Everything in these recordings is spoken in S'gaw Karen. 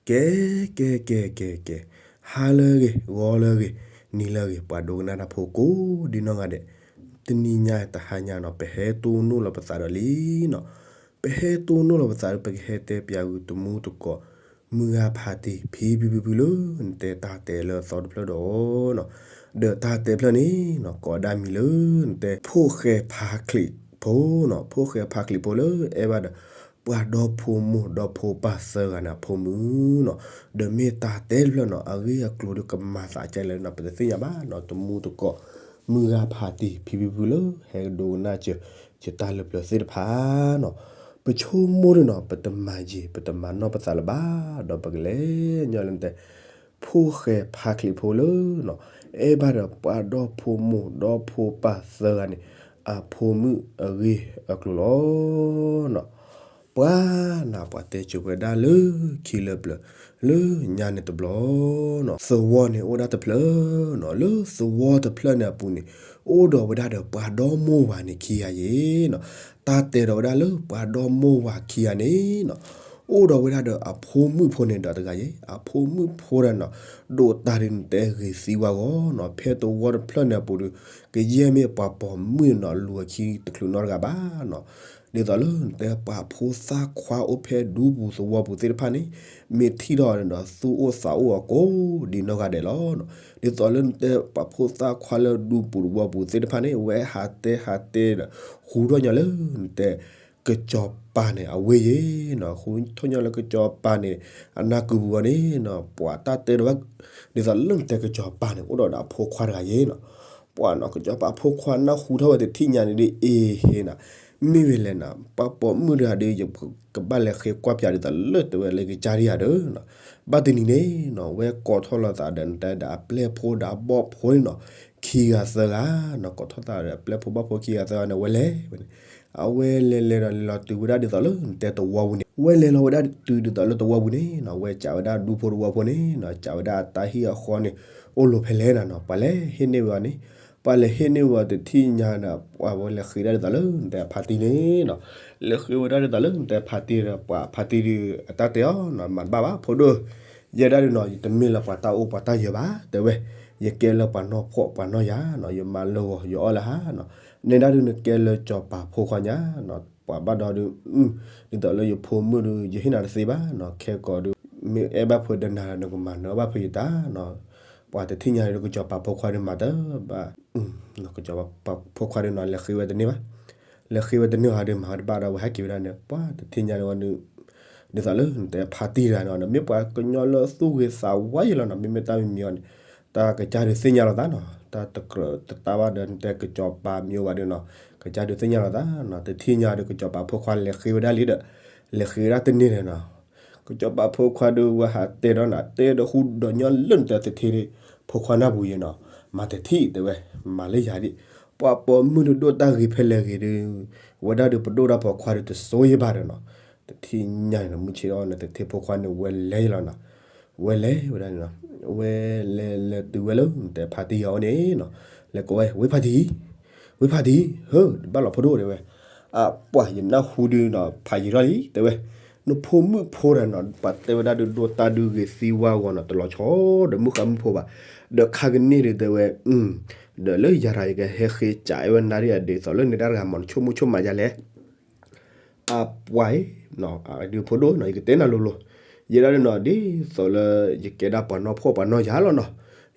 ကဲ ကဲ ကဲ ကဲ ကဲ, ဟါလၢအဂ့ၤ ဂီၤလၢအဂ့ၤ နံၤလၢအဂ့ၤ ပှၤဒိကနၣ်တၢ်ဖိကိးဒ်နီၢ်ဂၤဒဲး, တနံၤညါတဟါညါနီၤ ပဟဲတိၢ်နီၣ်လီၤပသးဒီးလံနီၤ, ပဟဲတိၢ်နီၣ်လီၤပသးဒီး ပကဟဲတဲပၠးဂုာ်တမူတကိး မုၢ်ဂၤဖးတံၢ် ဖံဖံဖုဖုလၢ နတဲတၢ်တဲလၢအသီတဖျၢၣ်ဒီးနီၤ, ဒီးတၢ်တဲဖျၢၣ်န့ၣ်နီၤ ကိးဒၣ်မံၤလၢ နတဲ ဖိၣ်ဃဲဖါချံးဖိနီၤ, ဖိၣ်ဃဲဖါချံးဖိလၢအဲၣ်ဘၣ်ဒီး ပှၤဒီဖိမိၢ်ဒီဖိပၢ်သၢဂၤန့ၣ် အဖိမုၣ်နီၤ, ဒီးမ့ၢ်တၢ်တဲတဖျၢၣ်နီၤ အဂ့ၢ်အကျိၤဒီးကမၤသးဒ်လဲၣ်နီၤ ပတသ့ၣ်ညါဘၣ်နီၤ, တမူတကိး မုၢ်ဂၤဖးတံၢ် ဖံဖံဖုဖုလၢ ဟဲကဒိကနၣ်စၢၤ ယတၢ်လၢပျၢၤသ့ၣ်တဖၣ်နီၤ, ပဆိကမိၣ်ဒ်နီၤ ပတမၤယံာ် ပတမၤနီၢ်ပသးလၢၤဘၣ် ဒီးပကလဲၤညီလၢနတဲ ဖိၣ်ဃဲဖါချံးဖိလၢနီၤ အဲၣ်ဘၣ်ဒီးပှၤဒီဖိမိၢ်ဒီဖိပၢ်သၢဂၤန့ၣ် အဖိမုၣ်အဂ့ၢ်အကျိၤလီၤနီၤ, ပှၤနၤ ပှၤတဲစိၤဝဲဒၣ်လၢခံလၢပျၢၤ လၢညါန့ၣ်တဘျီနီၤ သဝီန့ၣ်အိၣ်ဒၣ်တဖျၢၣ်နီၤ, လၢသဝီတဖျၢၣ်န့ၣ်အပူၤန့ၣ် အိၣ်ဒီးဝဲဒၣ်ဒီးပှၤဒီမိၢ်ဝၤန့ၣ်ခံဂၤယဲနီၤ, တၢ်တဲဒီးဝဲဒၣ်လၢပှၤဒီမိၢ်ဝၤခံဂၤန့ၣ်နီၤ အိၣ်ဒီးဝဲဒၣ်ဒီးအဖိမုၣ်ဖိန့ၣ်ဒီးတဂၤယဲ, အဖိမုၣ်ဖိဒၣ်နီၤ ဒိၣ်တၢ်ဒုးနတဲဂ့ၤသံဝါဂီၢ်နီၤ, ဖဲသဝီတဖျၢၣ်န့ၣ်အပူၤဒီး ကယဲၢ်မ့ၢ်ပှၤပိာ်မုၣ်နီၤ လူၤအခံတချုးနီတဂၤဘၣ်နီၤ, ဒ်သိးလၢနတဲပှၤဖိသၣ်ခွါအိၣ်ဖဲဒူပူၤသဝီပူၤသ့ၣ်တဖၣ်န့ၣ် မ့ၢ်ထံၣ်ထီၣ်ဒီးသူၣ်အိၣ်သးအိၣ်အကိးဒ်နီၢ်ဂၤဒဲးလီၤ. ဒ်သိးလၢနတဲပှၤဖိသၣ်ခွါလၢဒူပူၤသဝီပူၤသ့ၣ်တဖၣ်န့ၣ် ဝဲဟးတဲဟးတဲဒီး ဃူထီၣ်ညီလၢနတဲ ကစီၤပၤန့ၣ် အဝ့ၢ်ယဲနီၤ, ဃူထီၣ်ညီလၢကစီၤပၤန့ၣ် အနၢ်ကုပူၤအီၤန့ၣ်နီၤ ပှၤတၢ်တဲဒီးဝဲ ဒ်သိးလၢနတဲကစီၤပၤန့ၣ် အိၣ်ဒီးဒီးအဖိခွါတဂၤယဲနီၤ, ပှၤနီၤ ကစီၤပၤဖိခွါနၢ်ဟူထီၣ်ဝဲတထံၣ်ညါန့ၣ်ဒီး အ့ဟ့နီၤ, မ့ၢ်ဝဲလဲၣ်နီၤ ပှၤပိာ်မုၣ်တဂၤဒီး ယကဘၣ်လဲၤဃ့ကွၢ်ပၠးဒ်သိးလၢတဲဝဲလၢကစၢ်ဒံးဧါဒီး ဘၣ်တနံၤန့ၣ်နီၤ ဝဲကိးထီၣ်လိာ်သးဒီးနတဲဒီးအပျဲၢ်ဖိဒီးအဘီၣ်ဖိန့ၣ်နီၤ ခံဂၤသၢဂၤနီၤ, ကိးထီၣ်သးဒီးအပျဲၢ်ဖိဘီၣ်ဖိခံဂၤသၢဂၤန့ၣ် ဝဲလဲၤဝဲန့ၣ်, အဝဲလဲၤလဲၤဒီးလဲၤလီၤတုၤဝဲဒၣ်ဒ်သိးလၢနတဲသဝီပူၤန့ၣ်, ဝဲလဲၤလီၤဝဲဒၣ်တုၤဒ်သိးလၢသဝီပူၤန့ၣ်နီၤ ဝဲစံးဝဲဒၣ်ဒူဖိသဝီဖိန့ၣ်နီၤ စံးဝဲဒၣ်အတၢ်ဟံၣ်အဃီန့ၣ် အိၣ်လိာ်ဖဲလဲၣ်နီၤနီၤ ပှၤလဲၤဟ့ၣ်န့ၢ်ဝဲအီၤန့ၣ်, ပှၤလဲၤဟ့ၣ်န့ၢ်ဝဲအီၤတထံၣ်ညါဒီး ပှၤဝဲလဲၤဃ့ဒၣ်ဒ်သိးလၢနတဲဖါတံၢ်န့ၣ်နီၤ, လဲၤဃ့ဝဲဒၣ်ဒ်သိးလၢနတဲဖါတံၢ်ဒီး ပှၤဖါတံၢ်ဒုးအတၢ်တဲအီၤနီၤ မၤတဘၣ်ဘၣ်ဖိဒိၣ်, ယဲဒၣ်ဒုးနီၤ ယတမ့ၢ်လၢပှၤတၢ်အိၣ်ပှၤတၢ်ယၢၤဘၣ် တဲဝဲ, ယကဲလၢပှၤနီၢ်ဖှီၣ်ပှၤနီၢ်ယၤနီၤ ယမၤလၢဂီၤ ယအီၣ်လၢဟါနီၤ, နဲဒၣ်ဒုးနကဲလၢစီၤပၤဖိခွါညါ ပှၤဘၣ်ဒီးဒုး ဒ်သိးလၢယဖိမုၣ်ဒုး ယဟ့ၣ်နၤတသ့ဘၣ်နီၤ ခဲကိာ်ဒုး မ့ၢ်အဲၣ်ဘၣ်ဖုးဒီးနၤဒီး နကမၤနၢၤဘၣ်ဖုးယတၢ်နီၤ, ပှၤတထံၣ်ညါဒီးကစီၤပၤဖိခွါဒုးမၤတဘၣ်, ကစီၤပၤဖိခွါဒုးနီၤ လဲၤဃ့ဝဲတန့ၢ်ဘၣ်, လဲၤဃ့ဝဲတန့ၢ်ဟီဒုးမၤဝဲတဘၣ်ဒီး ဝဲဟဲက့ၤဝဲဒၣ်န့ၣ် ပှၤတထံၣ်ညါဒုးဝဲဒုး ဒ်သိးလၢနတဲဖါတံၢ်တဂၤန့ၣ် မ့ၢ်ပှၤကညီလၢသူၣ်ဂ့ၤသးဝါယဲလီၤနီၤ မ့မ့ၢ်တၢ်မံၤမံၤအီၤန့ၣ် တၢ်ကစၢ်ဒုးသ့ၣ်ညါလိာ်သးနီၤ တၢ်တကြၢးတတၢ်ဘၣ်ဒီး နတဲကစီၤပၤမံၤအိၣ်ဘၣ်ဒုးနီၤ ကစၢ်ဒုးသ့ၣ်ညါလိာ်သးနီၤ တထံၣ်ညါဒီးကစီၤပၤဖိခွါလဲၤဃ့ဝဲဒၣ်လံဒီး လဲၤဃ့ဝဲဒၣ်တန့ၢ်ဒီးနီၤ ကစီၤပၤဖိခွါဒုးဝဲဟးတဲဒီးနၤ တဲဒီးဃူဒီးညီလၢနတဲသထ့ ဖိခွါနၢ်ပူၤယဲနီၤ မၤတထံၣ်တဲဝဲ မၤလၢယၤဒံး ပှၤပိာ်မုၣ်ဒုးဒိၣ်တၢ်ဂ့ၤဖဲလဲၣ်ဂ့ၤဒုး ဝဲဒၣ်ဒုးပဒိၣ်တၢ်ပိာ်ခွါဒုးတစိယဲဘၣ်ဒီးနီၤ တထံၣ်ညါန့ၣ် မုၢ်ဆ့ၣ်အီၤန့ၣ် သထ့ဖိခွါန့ၣ်ဝဲလဲၤယလီၤနီၤ ဝဲလဲၤဝဲဒၣ်န့ၣ်နီၤ ဝဲလဲၤလဲၤတုၤဝဲလၢနတဲဖါတံၢ်အအိၣ်န့ၣ်နီၤ လဲၤကိးဝဲ ဝ့ဖါတံၢ် ဝ့ဖါတံၢ် ဟၢ တဘၣ်လီၤဖိဒိၣ်တဲဝဲ အပှၤယနၢ်ဟူဒုးနီၤ ဖးယံာ်ထီၣ်လံ တဲဝဲ နဖိမုၣ်ဖိဒီးနီၤ ပှၤတဲဝဲဒၣ်ဒုးဒိၣ်တၢ်ဒုးဂ့ၤသံဝါဂီၤနီၤ တလီၤဆီဒီးမုၢ်ဃါမုၢ်ဖိဘၣ် ဒီးခါကန့ၢ်ဒုးတဲဝဲ ဒီးလၢယၤတဂၤ ယကဟဲဃ့စးအဲၣ်ဝဲနၤဒ်အဒ်သိးလၢနတၢ်တဂၤမၤနဆိကမိၣ်ဆိကမးယၤလဲၣ် အပှၤအံၤ ဒုးဖိဒိၣ်နီၤ ယကတဲနၤလိၤလိၤ ယဲဒၣ်ဒုးနီၤ ဒ်သိးလၢယကဲဒၣ်ပှၤနီၢ်ဖှီၣ်ပှၤနီၢ်ယၤလီၤနီၤ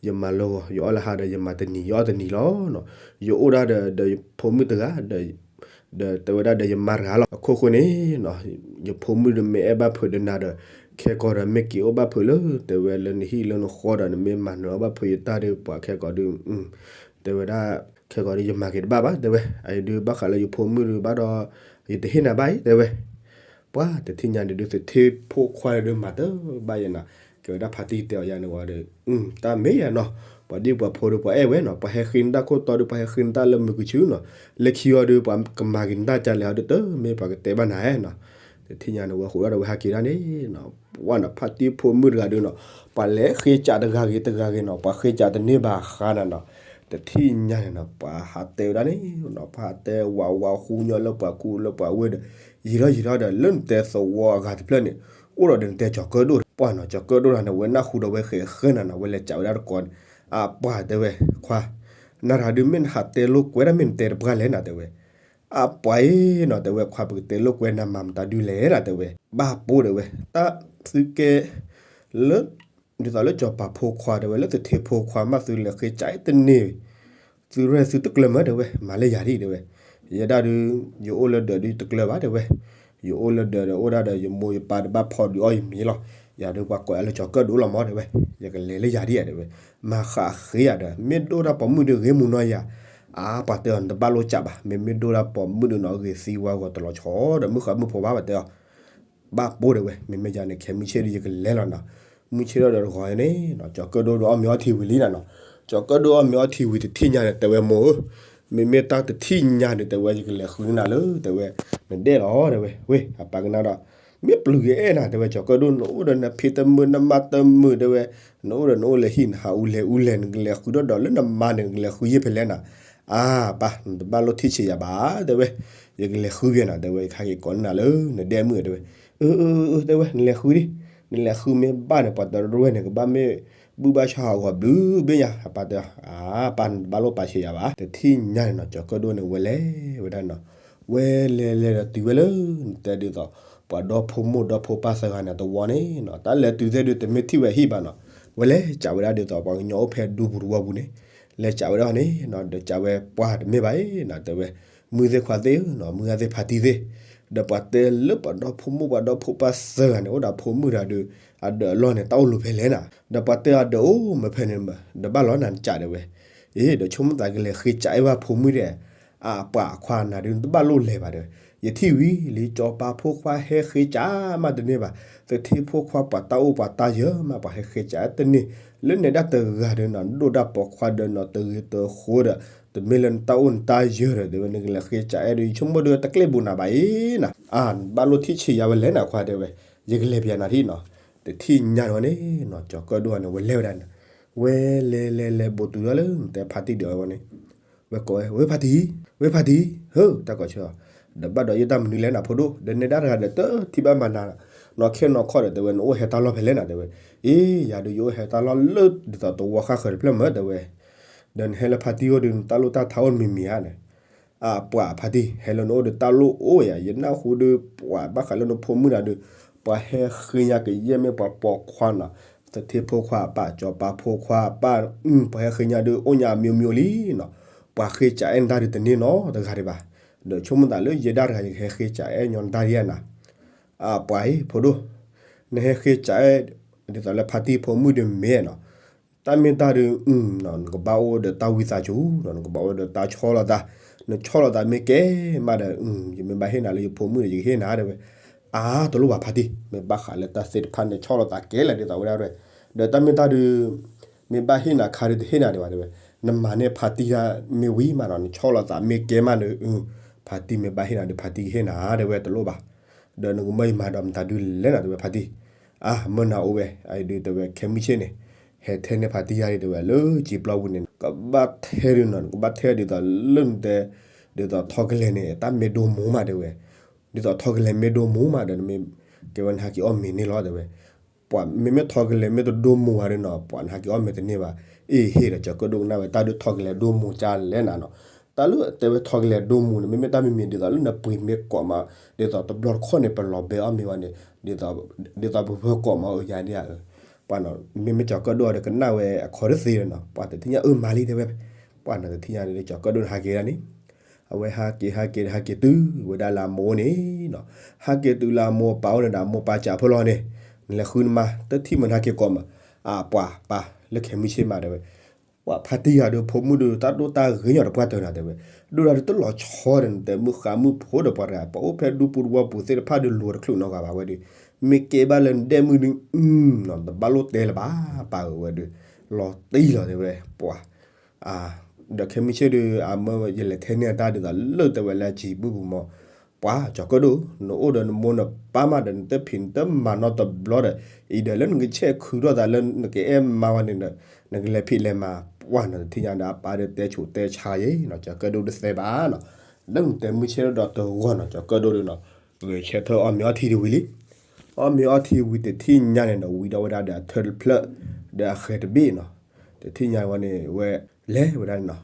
ယမၤလၢဂီၤ ယအီၣ်လၢဟါဒီး ယမၤတနံၤ ယအီၣ်တနံၤလီၤနီၤ ယအိၣ်ဒၣ်ဒီး ဒီးယဖိမုၣ်တဂၤ ဒီးတဲဝဲဒၣ်ဒီးယမါတဂၤလီၤ အခိၣ်ဃိန့ၣ်နီၤ ယဖိမုၣ်ဒုးမ့ၢ်အဲၣ်ဘၣ်ဖုးဒီးနၤဒီး ခဲကီးဒီးမ့ၢ်က့ၤအိၣ်ဘၣ်ဖုးလၢ တဲဝဲလၢနဟံၣ်လၢနဃီဒီး နမ့ၢ်မၤနၢၤအီၣ်ဘၣ်ဖုးယတၢ်ဒီး ပှၤခဲကီးဒုး တဲဝဲဒၣ် ခဲကီးဒုးယမၤက့ၤတဘၣ်ဘၣ် တဲဝဲ အအံၤဒုးဘၣ်ဃးလၢယဖိမုၣ်ဒုးဘၣ်ဒီး ယတဟ့ၣ်နၤဘၣ်အံၤ တဲဝဲ ပှၤတထံၣ်ညါန့ၣ်ဒုး သထ့ဖိခွါဒုးမၤတဘၣ်ယဲနီၤ ကဲဝဲဒၣ်ဖါတံၢ်တဲအီၤယၤန့ၣ်ဝဲဒီး တၢ်မ့ၢ်ယဲနီၤ ပှၤဒံၣ်ပှၤဖိဒုးပှၤအဲၣ်ဝဲနီၤ ပှၤဟဲဃ့နတၢ်ခိၣ်တီဒုး ပှၤဟဲဃ့နတၢ်လၢမုာ်ကဆူနီၤ လၢခံအီၤဒုး ပှၤကမၤက့ၤနတၢ်ကလဲာ်အီၤဒုး တမ့ၢ်ပှၤကတဲဘၣ်နၤနီၤ တထံၣ်ညါန့ၣ်ဝဲဃိးဒၣ်ဒီးဝဲဟဲက့ၤဒၣ်န့ၣ်နီၤ ပှၤနီၤ ဖါတံၢ်ဖိမုၣ်တဂၤဒုးနီၤ ပှၤလဲၤဃ့စးတဂၤဂ့ၤတဂၤဂ့ၤနီၤ ပှၤဃ့စးတန့ၢ်ဘၣ်ဃါနၤနီၤ တထံၣ်ညါန့ၣ်နီၤ ပှၤဟးတဲဝဲဒၣ်န့ၣ်နီၤ ပှၤဟးတဲဝးဝးဃူညီလၢပှၤကူလၢပှၤဝ့ၢ်ဒီး ယံာ်ထီၣ်ယံာ်ထီၣ်ဒီး လၢနတဲသဝီအဂၤတဖျၢၣ်န့ၣ် အိၣ်ဒီးဒီးနတဲကၠီၤကၢဒိၣ်ဒီး ပှၢ်နီၤ ကၠီၤကၢၣ်ဒိၣ်တဂၤန့ၣ် ဝဲနၢ်ဟူဒီးဝဲဃဲးဃဲနၤနီၤ ဝဲလဲၤကးဝဲဒၣ်တကိးန့ၣ်, အပှၢ်တဲဝဲခွါ, နၤတဂၤဒုးမ့ၢ်နဟးတဲလိာ်ကွဲတၢ်မ့ၢ်နတဲတပှၢ်လဲၣ်နၤတဲဝဲ, အပှၢ်အံၤနီၤ တဲဝဲခွါ ပကတဲလိာ်ကွဲနၤမၤမတၤဒုလဲၣ်နၤတဲဝဲ, ဘၣ်ပိၢ်တဲဝဲ, တၢ်သုကဲ လၢ ဒ်သိးလၢကၠီၤပၤဖိခွါတဲဝဲ လၢသထ့ဖိခွါမးသုလဲၤဃ့ကးအဲၣ်တန့ၢ် သုရဲၣ်သုတကျၢၤမးတဲဝဲ မၤလၢယၤဒ်တဲဝဲ, ယဲဒၣ်ဒုး ယအိၣ်လၢဒၢးဒုးတကျၢၤဘၣ်တဲဝဲ, ယအိၣ်လၢဒၢးဒီးအိၣ်ဒၣ်ဒီးယမိၢ်ယပၢ်တဘၣ်ဖီဒုးအီၣ်ယမံၤလီၤ, ယၤဒုးပှၤကိးယၤလၢကၠီၤကၢၣ်ဒိၣ်လီၤမးတဲဝဲ, ယကလဲၤလၢယၤဒ်ယၤတဲဝဲ, မၤဃးဃ့ယၤဒီး မ့ၢ်ဒိၣ်တၢ်ပိာ်မုၣ်ဒုးဂ့ၤမူနီၢ်ယၤ, အါပှၤတဲအီၤနတဘၣ်လိာ်ကးဘၣ် မ့မ့ၢ်ဒိၣ်တၢ်ပိာ်မုၣ်ဒုးနီၤ ဂ့ၤသံဝါဂီၤတလီၤဆီဒီး မုၢ်ဃါမုၢ်ဖိဘၣ်ပှၤတဲအီၤ ဘၣ်ပိၢ်တဲဝဲ မ့မ့ၢ်ယၤန့ၣ် ခဲမုၢ်ဆ့ၣ်ဒုးယကလဲၤလီၤနီၤ, မုၢ်ဆ့ၣ်ထီၣ်ဒီးတဂီၤန့ၣ်နီၤ ကၠီၤကၢၣ်ဒိၣ်ဒီးအီၣ်မ့ၤအီထံဝံၤလံနၤနီၤ, ကၠီၤကၢၣ်ဒိၣ်အီၣ်မ့ၤအီထံဝံၤတထံၣ်ညါန့ၣ် တဲဝဲမိၢ်ဧၢ, မ့မ့ၢ်တၢ်တထံၣ်ညါန့ၣ် တဲဝဲယကလဲၤဃုနၤလၢ တဲဝဲ, နဒဲၣ်လီၤတဲဝဲ, ဝ့ၢ် အပၢ်ကနၣ်ဒီး, မ့ၢ်ပျုၤကအဲၣ်နၤတဲဝဲ ကၠီၤကၢၣ်ဒိၣ် နအိၣ်ဒီးနဖံးတမုာ်နမၤတမုာ်တဲဝဲ, နအိၣ်ဒီးနအိၣ်လဲၤဟံၣ်နဟးအူလဲၤအူလဲၤ နကလဲၤဃုထီၣ်ဒီးလၢနမါန့ၣ် နကလဲၤဃုယ့ၢ်ဖဲလဲၣ်နၤ, အါပၢ် နတဘၣ်လိာ်ထံၣ်ဆံးယၤဘၣ်တဲဝဲ, ယကလဲၤဃုဖဲနၤတဲဝဲ ယကဟဲက့ၤကိးနၤလၢ နဒဲၣ်မုၣ်တဲဝဲ, အၢ အၢ တဲဝဲ နလဲၤဃုဒံး, နလဲၤဃုမ့ၢ်ဘၣ်န့ၣ် ပှၤတရူၢ်န့ၣ် ကဘၣ်မ့ၢ် ဘူၣ်ဘၣ်ဆၣ်ဟးဂီၤဘျုးဘ့ၣ်ညါ အပၢ်တဲ, အါပၢ် နတဘၣ်လိာ်ပာ်ဆံးယၤဘၣ်, တထံၣ်ညါန့ၣ်နီၤ ကၠီၤကၢၣ်ဒိၣ်န့ၣ် ဝဲလဲၤဝဲဒၣ်နီၤ, ဝဲလဲၤလဲၤဒီးတုၤဝဲလၢ နတဲဒ်သိး ပှၤဒီဖိမိၢ်ဒီဖိပၢ်သၢဂၤန့ၣ် တဝီန့ၣ်နီၤ တၢ်လဲၤတုၤသ့ၣ်ဒုး တမ့ၢ်ထံၣ်ဝဲဟံၣ်ဘၣ်နီၤ, ဝဲလဲၤကးဝဲဒၣ်ဒ်သိး ပှၤကညီအိၣ်ဖဲဒူပူၤတဝီပူၤန့ၣ်, လဲၤကးဝဲဒၣ်န့ၣ်နီၤ ဒီးကးဝဲပှၢ်တမ့ၢ်ဘၣ်အံၤနီၤ တဲဝဲ, မုၢ်သ့ၣ်ခွါသ့ၣ်နီၤ မုၢ်ဂၢ်သ့ၣ်ဖါတံၢ်သ့ၣ်, ဒီးပှၤတဲလၢပှၤဒီဖိမိၢ်ပှၤဒီဖိပၢ်သၢဂၤန့ၣ် အိၣ်ဒီးဖိမုၣ်တဂၤဒီး အဒၢးအလီၢ်န့ၣ် တၢ်အိၣ်လူၤဖဲလဲၣ်နၤ, ဒီးပှၤတဲအဒၢးအိၣ်မ့ၢ်ဖဲန့ၣ် ဒီးဘၣ်လီၤနၤနကးတဲဝဲ, အ့ ဒီးဆိကမိၣ်သးကလဲၤဃ့ကးအဲၣ်ဘၣ်ဖိမုၣ်ဒီး အပှၢ်အခွါနၤဒုး နတဘၣ်လိၣ်လဲၤဘၣ်တဲဝဲ, ယထံၣ်ဝံၤလံ ကၠီၤပၤဖိခွါဟဲဃ့ကးမးတန့ၢ်ဘၣ်, သထ့ဖိခွါပှၤတၢ်အိၣ်ပှၤတၢ်ယၢၤမး ပှၤဟဲဃ့ကးအဲၣ်တန့ၢ်, လၢနဲဒၣ်တဂၤဒီးနီၤ ဒိၣ်တၢ်ပိာ်ခွါဒီးနီၤ တဂ့ၤတဃိဒီး တမ့ၢ်လၢနတၢ်အိၣ်နတၢ်ယၢၤဒီး တဲဝဲ နကလဲၤဃ့ကးအဲၣ်ဒီး ယဆိကမိၣ်ဒီးတကျ့ၣ်ဘူးနၤဘၣ်အံၤနၤ, အါ နဘၣ်လိၣ်ထံၣ်ဆံးယၤဝဲလဲၣ်နၤခွါတဲဝဲ, ယကလဲၤပျးနၤထံၣ်နီၤ, တထံၣ်ညါန့ၣ်ဝဲန့ၣ်နီၤ ကၠီၤကၢၣ်ဒိၣ်န့ၣ် ဝဲလဲၤဝဲဒၣ်န့ၣ် ဝဲလဲၤလဲၤလဲၤဘူးတုၤဒီးလၢနတဲဖါတံၢ်ဒုးအဝဲန့ၣ်, ဝဲကိးဝဲ ဝဲဖါတံၢ်, ဝဲဖါတံၢ်, ဟၢ တၢ်ကိးဆၢ, ဒီးဘၣ်ဒီးယတၢ်မနုၤလဲၣ်နၤဖိဒိၣ် ဒီးနဲဒၣ်တဂၤဒီးတထံၣ်ဘၣ်မၤနၤ, နီၢ်ခဲနီၢ်ခီၣ်ဒီး တဲဝဲ နအိၣ်ဟဲတၢ်လီၢ်ဖဲလဲၣ်နၤတဲဝဲ, အ့ ယၤဒုးယအိၣ်ဟဲတၢ်လီၢ်လၢဒ်သိးတဝီဃၣ်ဃၢၤတဖျၢၣ်မးတဲဝဲ, ဒီးနဟဲလၢဖါတံၢ်အိၣ်ဒီး နတၢ်လိၣ်တၢ်ထါအိၣ်မံၤမံၤဧါန့ၣ် အပှၢ်ဖါတံၢ် ဟဲလၢနအိၣ်ဒီးတၢ်လိၣ်အိၣ်ဧါ, ယနၢ်ဟူဒီး ပှၤဘၣ်ဃးလၢနဖိမုၣ်တဂၤဒီး ပှၤဟဲဃ့ညါကယဲၢ်မ့ၢ်ပှၤပိာ်ခွါနီၤ, သထ့ဖိခွါအပၢ် ကၠီၤပၤဖိခွါအပၢ်, ပှၤဟဲဃ့ညါဒီး အိၣ်ညါအမျိုးမျိုးလံနီၤ, ပှၤဃ့ကးအဲၣ်နတၢ်ဒုးတန့ၢ်နီတဂၤဒံးဘၣ်, ဒီးဆိကမိၣ်သးလၢယဲဒၣ်တဂၤ ယကဟဲဃ့ကးအဲၣ်ညီနတၢ်ဒ်နၤ, အပှၢ်အံၤ ဖိဒိၣ်, နဟဲဃ့ကးအဲၣ် ဒ်သိးလၢဖါတံၢ်ဖိမုၣ်ဒီးမ့ၢ်နီၤ တၢ်မ့ၢ်တၢ်ဒုး နကဘၣ်အိၣ်ဒီးတၢ်ဝံသးစူၤနီၤ, နကဘၣ်အိၣ်ဒီးတၢ်ဆီၣ်လီၤသး, နဆီၣ်လီၤသးမ့ၢ်ကဲမးဒီး ယမ့ၢ်ဘၣ်ဟ့ၣ်နၤလၢယဖိမုၣ်ဒီး ယကဟ့ၣ်နၤတဲဝဲ, အါ တလိၣ်ဘၣ်ဖါတံၢ် မ့ၢ်ဘၣ်ဃးလၢတၢ်သ့ၣ်တဖၣ်န့ၣ် ဆီၣ်လီၤသးကဲလၢာ်ဒ်သိးဝဲဒၣ်ရဲၣ်, ဒီးတၢ်မ့ၢ်တၢ်ဒုး မ့ၢ်ဘၣ်ဟ့ၣ်နၤခါဒုးတဟ့ၣ်နၤဒံးဘၣ်တဲဝဲ, နမၤန့ၢ်ဖါတံၢ်တၢ်မ့ၢ်ဝံၤမးနီၤ နဆီၣ်လီၤသးမ့ၢ်ကဲမးဒီး ဖါတံၢ်မ့ၢ်ဘၣ်ဟ့ၣ်နၤဒုး ဖါတံၢ်ကဟ့ၣ်နၤတဲဝဲ တလိၣ်ဘၣ် ဒီးနကမၢယမၤဒီးမတၤဒုလဲၣ်နၤတဲဝဲဖါတံၢ်, အါ မၢနၤအိၣ်ဝဲ အဒုးတဲဝဲ ခဲမုၢ်ဆ့ၣ်န့ၣ် ဟဲထဲန့ၢ်ဖါတံၢ်ယၤဒုးတဲဝဲ လၢကံပျီပူၤန့ၣ် ကဘၣ်ထဲဒုးနီၤ နကဘၣ်ထဲဒ်သိးလၢနတဲ ဒ်သိးထီကလဲၤန့ၣ် တၢ်မ့ၢ်ဒိမူမးတဲဝဲ, ဒ်သိးထီကလဲၤမ့ၢ်ဒိမူမးဒီး နမ့ၢ်ကဲဝဲနဟးက့ၤအီၣ်မ့ၤန့ၣ်လီၤတဲဝဲ, ပှၤမ့မ့ၢ်ထီကလဲၤမ့ၢ်တဒိမူဘၣ်ဒီးနီၤ ပှၤနဟးက့ၤအီၣ်မ့ၤတန့ၢ်ဘၣ်, အ့ၣ် ဟ့ၣ်ဒီးကၠီၤကၢၣ်ဒိၣ်ကနၣ်ဝဲ တၢ်ဒုးထီကလဲၤဒိမူကလဲၣ်နၤနီၤ, တၢ်လၢတဲဝဲထီကလဲၤဒိမူန့ၣ် မ့မ့ၢ်တၢ်မံၤမံၤဒ်သိးလၢနပှ့ၤမ့ၢ်ကိးမး ဒ်သိးတဘျီတခီၣ်န့ၣ် ပလီၤဘဲအီၣ်မ့ၤဝဲန့ၣ် ဒ်သိးပဖၢကိးမးဧါဒ်ဧါ, ပှၤနီၤ မ့မ့ၢ်ကၠီၤကၢၣ်ဒိၣ်ဒီးကနၣ်ဝဲအခီတသ့ဒီးနီၤ ပှၤတထံၣ်ညါအၢမၤလံတဲဝဲ, ပှၤနီၤတထံၣ်ညါန့ၣ် ကၠီၤကၢၣ်ဒိၣ်န့ၣ်ဟးက့ၤဒၣ်န့ၣ် အဝဲဟးက့ၤဟးက့ၤဒီးဟးက့ၤတုၤဝဲဒၣ်လၢအမိၢ်န့ၣ်နီၤ, ဟးက့ၤတုၤလၢအမိၢ်အပၢ်အိၣ်န့ၣ်ဒီး အမိၢ်ပၢ်စံးဖဲလဲၣ်န့ၣ်, နလဲၤဃုနမါ တထံၣ်မနၤက့ၤကိးမး, အပှၤပၢ်လၢခဲမုၢ်ဆ့ၣ်မးတဲဝဲ, ပှၤဖါတံၢ်ယၤဒီးဖိမုၣ်ဒီး တၢ်ဒိၣ်တၢ်ဂ့ၤညီတပှၢ်တၢၢ်နၤတဲဝဲ, ဒိၣ်တၢ်ဒုးတလီၤဆီဒီးနတဲမုၢ်ဃါမုၢ်ဖိဒီးပှၤတဂၤ ပှၤအိၣ်ဖဲဒူပူၤတဝီပူၤသ့ၣ်တဖၣ်ဒီးလိၤတချုးနီတဂၤဘၣ်ဝဲဒီး, မ့ၢ်ကဲဘၣ်လၢနဒဲၣ်မုၣ်ဒီး အုနီၤ တဘၣ်လိၣ်တဲလၢၤဘၣ် ပၢ်ဧၢဝဲဒီး, လီၤတံၢ်လီၤတဲဝဲ ပှၤ ဒီးခဲမုၢ်ဆ့ၣ်ဒီး အမၢယလဲၤထဲန့ၢ်အတၢ်ဒ်သိးလၢတဲဝဲလၢအစံာ်ဘုၣ်ပူၤမး, ပှၤကၠီၤကၢၣ်ဒိၣ် နအိၣ်ဒီးနမိၢ်နပၢ်မးဒီး နတဖံးနတမၤနီတဘျီဒီး, အံၤဒီးလၢနကဆဲးခုးထီၣ်သးလၢနကအဲၣ်မါဝဲန့ၣ်ဒီး, နကလဲၤဖံးလဲၤမၤ ပှၤနီၤတထံၣ်ညါဒီး အပၢ်ဒီးတဲဆူးတဲဆါယဲနီၤ ကၠီၤကၢၣ်ဒိၣ်တသဲဘၣ်နီၤ, လၢနတဲမုၢ်ဆ့ၣ်ဒီးတဂီၢ်နီၤ ကၠီၤကၢၣ်ဒိၣ်ဒီးနီၤ, ဂဲၤဆၢထၢၣ်အီၣ်မ့ၤအီထံတဝံၤလံ, အီၣ်မ့ၤအီထံဝံၤတထံၣ်ညါန့ၣ်ဒီး ဝံၤဒီးဝဲဒၣ်ဒီးအထၢၣ်တဖျၢၣ် ဒီးအဃဲၤတဘ့ၣ်နီၤ. တထံၣ်ညါဝဲန့ၣ် ဝဲလဲၤဝဲဒၣ်န့ၣ်နီၤ.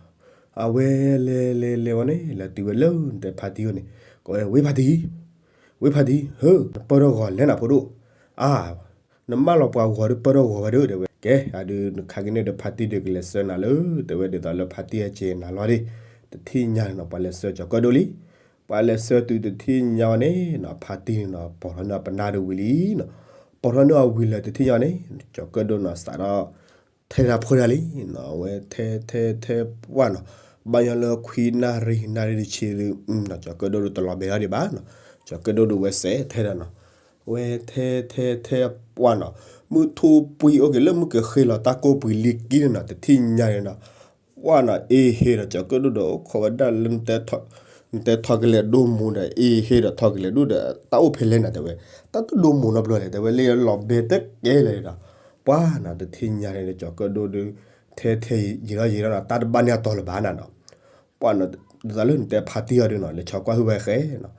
အဝဲလဲၤလဲၤလဲၤဝဲန့ၣ် လဲၤတုၤဝဲလၢနတဲဖါတံၢ်အအိၣ်န့ၣ် ကိးဝဲ ဝ့ၢ်ဖါတံၢ်, ဝ့ၢ်ဖါတံၢ်, ဟၢ, နပၢၢ်ထီၣ်ဂီၤလဲၣ်နၤဖိဒိၣ်, အါ နမၢလီၤပှၤဂီၤဒီးပၢၢ်ထီၣ်ဂီၤဝဲဒီး တဲဝဲ, ကဲ အဒုးနခါက့ၤန့ၣ်ဒီးဖါတံၢ်ဒီးကလဲၤဆှၢနၤလၢ တဲဝဲဒ်သိးလၢဖါတံၢ်အစ့နၤလီၤဒၣ်, တထံၣ်ညါန့ၣ်နီၤ ပှၤလဲၤဆှၢကၠီၤကၢၣ်ဒိၣ်လံ. ပှၤလဲၤဆှၢတုၤတထံၣ်ညါဝဲန့ၣ်နီၤ ဖါတံၢ်န့ၣ်နီၤ ပိာ်ထီၣ်န့ၢ်အပနၢ်ဒီးဝံၤလံနီၤ. ပိာ်ထီၣ်န့ၢ်အဝံၤလၢတထံၣ်ညါန့ၣ် ကၠီၤကၢၣ်ဒိၣ်နီၤ စးထီၣ် ထဲဒၣ်ဖှီၣ်ဒၣ်လံနီၤ. အဝဲထဲထဲထဲပှၢ်နီၤ ဘၣ်ညီလၢခွံနၣ်ရံၣ် နၣ်ရံၣ်တဆံဒုး ကၠီၤကၢၣ်ဒိၣ်ဒီးတလီၤဘဲလီၤဒံးဘၣ်နီၤ. ကၠီၤကၢၣ်ဒိၣ်ဒီးဝဲစဲးထဲဒၣ်နီၤ. ဝဲထဲထဲထဲပှၢ်နီၤ မုၢ်ထူၣ်ပှံၤအိၣ်က့ၤလၢမုၢ်ကဃ့လီၤတၢ်ကိၢ်ပှံၤလံကံန့ၣ်နီၤ တထံၣ်ညါန့ၣ်နီၤ ပှၢ်နီၤ အ့ဟ့ဒီးကၠီၤကၢၣ်ဒိၣ်ဒီး အိၣ်ခိးဝဲဒၣ်လၢ နတဲထီၣ်ကလဲၤဒိမူဒီး အ့ဟ့ဒီးထီၣ်ကလဲၤဒိၣ်ဒီး တၢ်အိၣ်ဖဲလဲၣ်နၤတဲဝဲ, တၢ်တဒိမူနီတဘျီလဲၣ်တဲဝဲ လၢလီၤဘဲတကဲလၢၤဒီး ပှၢ်နီၤ တထံၣ်ညါန့ၣ်ဒီး ကၠီၤကၢၣ်ဒိၣ်ဒီး ထဲထဲယံာ်ထီၣ်ယံာ်ထီၣ်နီၤ တၢ်တဘၣ်န့ၢ်အတီၤလၢၤဘၣ်နၤနီၤ. ပှၢ်နီၤ ဒ်သိးလၢနတဲဖါတံၢ်အီၤဒုးနီၤ လဲၤဆီကွၢ်ဟုၣ်ဝဲဃဲနီၤ.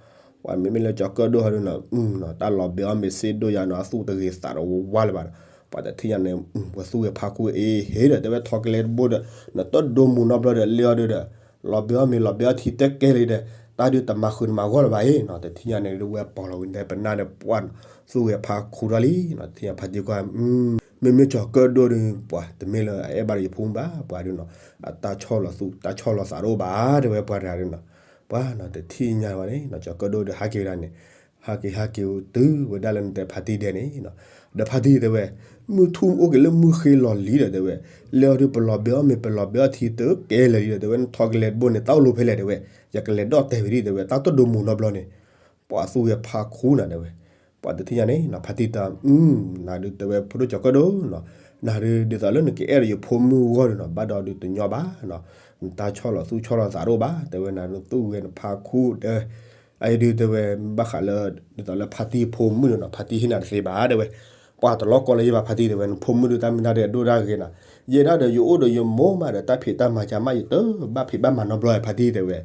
ပှၢ်မ့မ့ၢ်လၢကၠီၤကၢၣ်ဒိၣ်ဟီဒုးနီၤ တၢ်လီၤဘဲအီၣ်မ့ၢ်စ့ဒိၣ်ယါနီၤ အသူၣ်တဂ့ၤသးတဝါလၢၤဘၣ်နီၤ. ပှၢ်တထံၣ်ညါန့ၣ် ဝဲသူၣ်ဂဲၤဖါခူအ့ဟ့ဒီး တဲဝဲထီၣ်ကလဲၤတဘိဒီး နတဒိမူနီတဘျီဒီး လၢအီၤဒုးဒီး လီၤဘဲအီၣ်မ့ၢ်လီၤဘဲအီၣ်ထံတဲကဲလံဒီး တၢ်ဒုးတမၤဃုာ်တမၤဂီၢ်လၢၤဘၣ်အံၤနီၤ. တထံၣ်ညါန့ၣ်ဒုး ဝဲပိာ်လီၤဝံၤနတဲပနၢ်ဒီး ပှၢ်နီၤ သူၣ်ဂဲၤဖါခူထီၣ်လံနီၤ. တထံၣ်ညါဖါတံၢ်ကွၢ် မ့မ့ၢ်ကၠီၤကၢၣ်ဒိၣ်ဒီး ပှၢ်တမ့ၢ်လၢအအဲၣ်ဘၣ်ဒီးယဖိမုၣ်ဘၣ် ပှၢ်ဒုးနီၤ အတၢ်ဆီၣ်လီၤသူၣ် တၢ်ဆီၣ်လီၤသးတအိၣ်ဘၣ် တဲဝဲပှၢ်တဂၤဒုးနီၤ. ပှၢ်နီၤ တထံၣ်ညါဝဲန့ၣ်နီၤ ကၠီၤကၢၣ်ဒိၣ်ဒီးဟးက့ၤဝဲဒၣ်န့ၣ် ဟးက့ၤဟးက့ၤတုၤဝဲဒၣ်လၢနတဲဖါတံၢ်ဒဲးန့ၣ်နီၤ. ဒီးဖါတံၢ်တဲဝဲ မုၢ်ထူၣ်အိၣ်က့ၤလၢမုၢ်ဃ့လီၤလံဒီးတဲဝဲ လၢအီၤဒုးပလီၤဘဲအီၣ်မ့ၢ်ပလီၤဘဲအီၣ်ထံတကဲလၢၤလံဒီးတဲဝဲ နထီၣ်ကလဲၤတဘိန့ၣ် တၢ်အိၣ်လီၤဖဲလဲၣ်တဲဝဲ ယကလဲၤဒီၣ်တဲာ်ဝဲဒၣ်တဲဝဲ တၢ်တဒိမူနီတဘျီန့ၣ် ပှၢ်သူၣ်ဂဲၤဖါခူနၤတဲဝဲ. ပှၢ်တထံၣ်ညါန့ၣ်နီၤ ဖါတံၢ်တၢ် နၤဒုးတဲဝဲဖိဒိၣ်ကၠီၤကၢၣ်ဒိၣ်နီၤ နၤဒုးဒ်သိးလၢနကအဲၣ်ဒီးယဖိမုၣ်ဂီၢ်ဒုးနီၤ ဘၣ်ဒီးဒုးတညီဘၣ်နီၤ နတၢ်ဆီၣ်လီၤသူၣ်ဆီၣ်လီၤသးတအိၣ်ဘၣ် တဲဝဲ နၤဒုးသူၣ်ဂဲၤနဖါခူတဲဝဲ. အအံၤဒုးတဲဝဲ ဘၣ်ဃးလၢ ဒ်သိးလၢဖါတံၢ်ဖိမုၣ်ဒုးနီၤ ဖါတံၢ်ဟ့ၣ်နၤတသ့ဘၣ်တဲဝဲ. ပှၢ်တလီၤကီလၢယဘၣ်ဖါတံၢ်တဲဝဲ နဖိမုၣ်ဒုးတၢ်မ့ၢ်တၢ်ဒဲးအဒိၣ်ဒၣ်ဂ့ၤနီၤ ယဲဒၣ်ဒီးယအိၣ်ဒီးယမိၢ်မးဒီး တၢ်ဖံးတၢ်မၤကမၣ် ယတဘၣ်ဖံးဘၣ်မၤနီတဘျီဖါတံၢ်တဲဝဲ.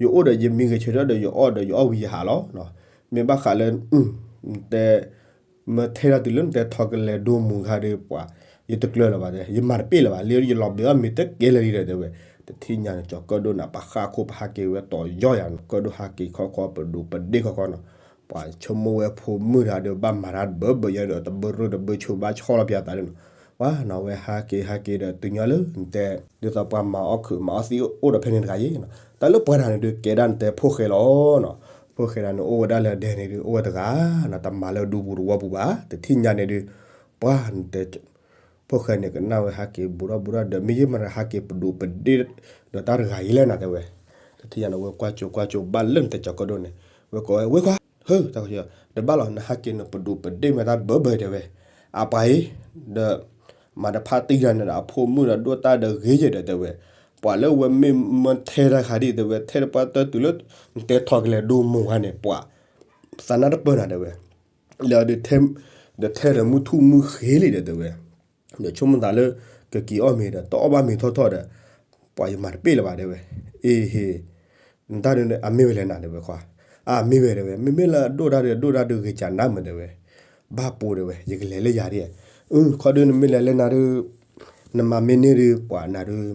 ယအိၣ်ဒီးယမံဂဲၤဆၢထၢၣ်ဒီးယအီၣ်ဒီးယအီၣ်ဝံၤယဟးလီၤနီၤ. မ့ၢ်ဘၣ်ဃးလၢ တဲ မ့ၢ်ထဲဒၣ်တုၤလၢနတဲထီၣ်ကလဲၤဒိမူခါဒီးပှၢ် ယတကျၢၤလၢၤဘၣ်တဲ ယမၤတပ့ၢ်လၢၤဘၣ် လၢယလီၤဘဲအီၣ်မ့ၢ်တကဲလၢၤလံဒီးတဲဝဲ. တထံၣ်ညါန့ၣ် ကၠီၤကၢၣ်ဒိၣ်န့ၣ် ပှၤဃၣ်ခိၣ်ပဟးက့ၤဝဲတီၤယီၢ်ယၤနီၤ ကၢၣ်ဒိၣ်ဟးက့ၤခီခီပဒိးပဒ့ၣ်ခီခီနီၤ. ပှၤဆိကမိၣ်ဝဲဖိမုၣ်တဂၤဒီးဘၣ်မၤတၢ်တဘၢဘၢယၤဒီးတဘၢရၢၢ်တဘၢဆူဘၣ်ဆီၣ်လီၤပယၤသးဒုးနီၤ. ပှၢ်နီၤဝဲဟးက့ၤဟးက့ၤဒီးတုၤညီလၢနတဲ ဒ်သိးပှၤမၤအီၣ်ခုးမၤအီၣ်သံအိၣ်ဒီးဖဲန့ၣ်တဂၤယ့ၣ်နီၤ. တၢ်လၢပှၤတဂၤန့ၣ်ဒုးကဲဒၣ်နတဲဖိၣ်ဃဲလီၤနီၤ. ဖိၣ်ဃဲတဂၤန့ၣ် အိၣ်ဝဲဒၣ်လၢဒဲန့ၣ်ဒုး အိၣ်ဝဲတဂၤနီၤ တမၤလၢဒူပူၤသဝီပူၤဘၣ်. တထံၣ်ညါန့ၣ်ဒုး ပှၢ်နတဲ ဖိၣ်ဃဲန့ၣ် ကနၣ်ဝဲဟးက့ၤဘူးထီၣ်ဘူးထီၣ်ဒီး မ့ၢ်ယမၤတၢ်ဟးက့ၤပဒိးပဒ့ၣ် ဒီးတၢ်တဂၤယ့ၣ်လဲၣ်နၤတဲဝဲ. တထံၣ်ညါန့ၣ် ဝဲကွၢ်ကၠိကွၢ်ကၠိဘၣ်လၢနတဲကၠီၤကၢၣ်ဒိၣ်န့ၣ် ဝဲကိးဝဲ ဝ့ၢ်ခွါ ဟၢ တဘၣ်လီၤ နဟးက့ၤနပဒိးပဒ့ၣ်မ့ၢ်တၢ်ဘၢဘၢတဲဝဲ. အပှၤအံၤ ဒီး မၤတဖါတံၢ်တဂၤန့ၣ်ဒီး အဖိမုၣ်ဒီးဒိၣ်တၢ်ဒီးဂ့ၤယဲၢ်ဒီးတဲဝဲ. ပှၤလၢဝဲမ့ၢ်မ့ၢ်ထဲတၢ်ခါဒ်တဲဝဲ ထဲတပှၢ်တၢၢ်တုၤလၢ နတဲထီၣ်ကလဲၤဒိမူခါန့ၣ် ပှၤ သးနါတပၢၢ်နၤတဲဝဲ လၢဒီး ဒီးထဲဒီးမုၢ်ထူၣ်မုၢ်ဃ့လံဒီးတဲဝဲ, ဒီးဆိကမိၣ်သးလၢ ကက့ၤအီၣ်မ့ၤဒီး တအီၣ်ဘၣ်မ့ၤထီၣ်ထီၣ်ဒီး ပှၤယမၤတပ့ၢ်လၢၤဘၣ်တဲဝဲ. အ့ဟ့ နတၢ်ဒုးအမ့ၢ်ဝဲလဲၣ်နၤတဲဝဲခွါ, အမ့ၢ်ဝဲတဲဝဲ မ့မ့ၢ်လၢအဒိၣ်တၢ်ဒုးအဒိၣ်တၢ်ဒုးဂ့ၤကၢ်နါမးတဲဝဲ, ဘၣ်ပိာ်တဲဝဲ ယကလဲၤလၢယၤဒ်, အၢ ခီဒုးနမ့ၢ်လဲၤလၢနၤဒုး နမၤမ့ၢ်န့ၢ်ဒုး ပှၤနၤဒုး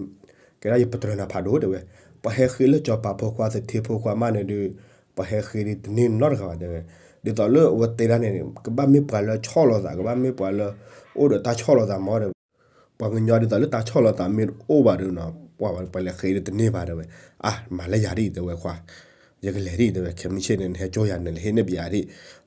ကဲဒၣ်ယပတြၢၤနၤဖးဒိၣ်တဲဝဲ, ပှၤဟဲဃ့လၢစီၤပၤဖိခွါသထ့ဖိခွါမးန့ၣ်ဒုး ပှၤဟဲဃ့ဒုးတန့ၢ်နီတဂၤဘၣ်တဲဝဲ, ဒ်သိးလၢအဝဲတဲဒၣ်န့ၣ် ကဘၣ်မ့ၢ်ပှၤလၢဆီၣ်လီၤသး ကဘၣ်မ့ၢ်ပှၤလၢ အိၣ်ဒီးတၢ်ဆီၣ်လီၤသးမးတဲဝဲ, ပှၤကညီဒ်သိးလၢတၢ်ဆီၣ်လီၤသးမ့ၢ်တအိၣ်ဘၣ်ဒီးနီၤ ပှၤပှၤလဲၤဃ့ဒုးတန့ၢ်ဘၣ်တဲဝဲ, အါ မၤလၢယၤဒ်တဲဝဲခွါ, ယကလဲၤဒ်တဲဝဲ ခဲမုၢ်ဆ့ၣ်န့ၣ် နဟဲကၠိယၤန့ၣ် လဲၤဟ့ၣ်န့ၢ်ပယၤဒ်,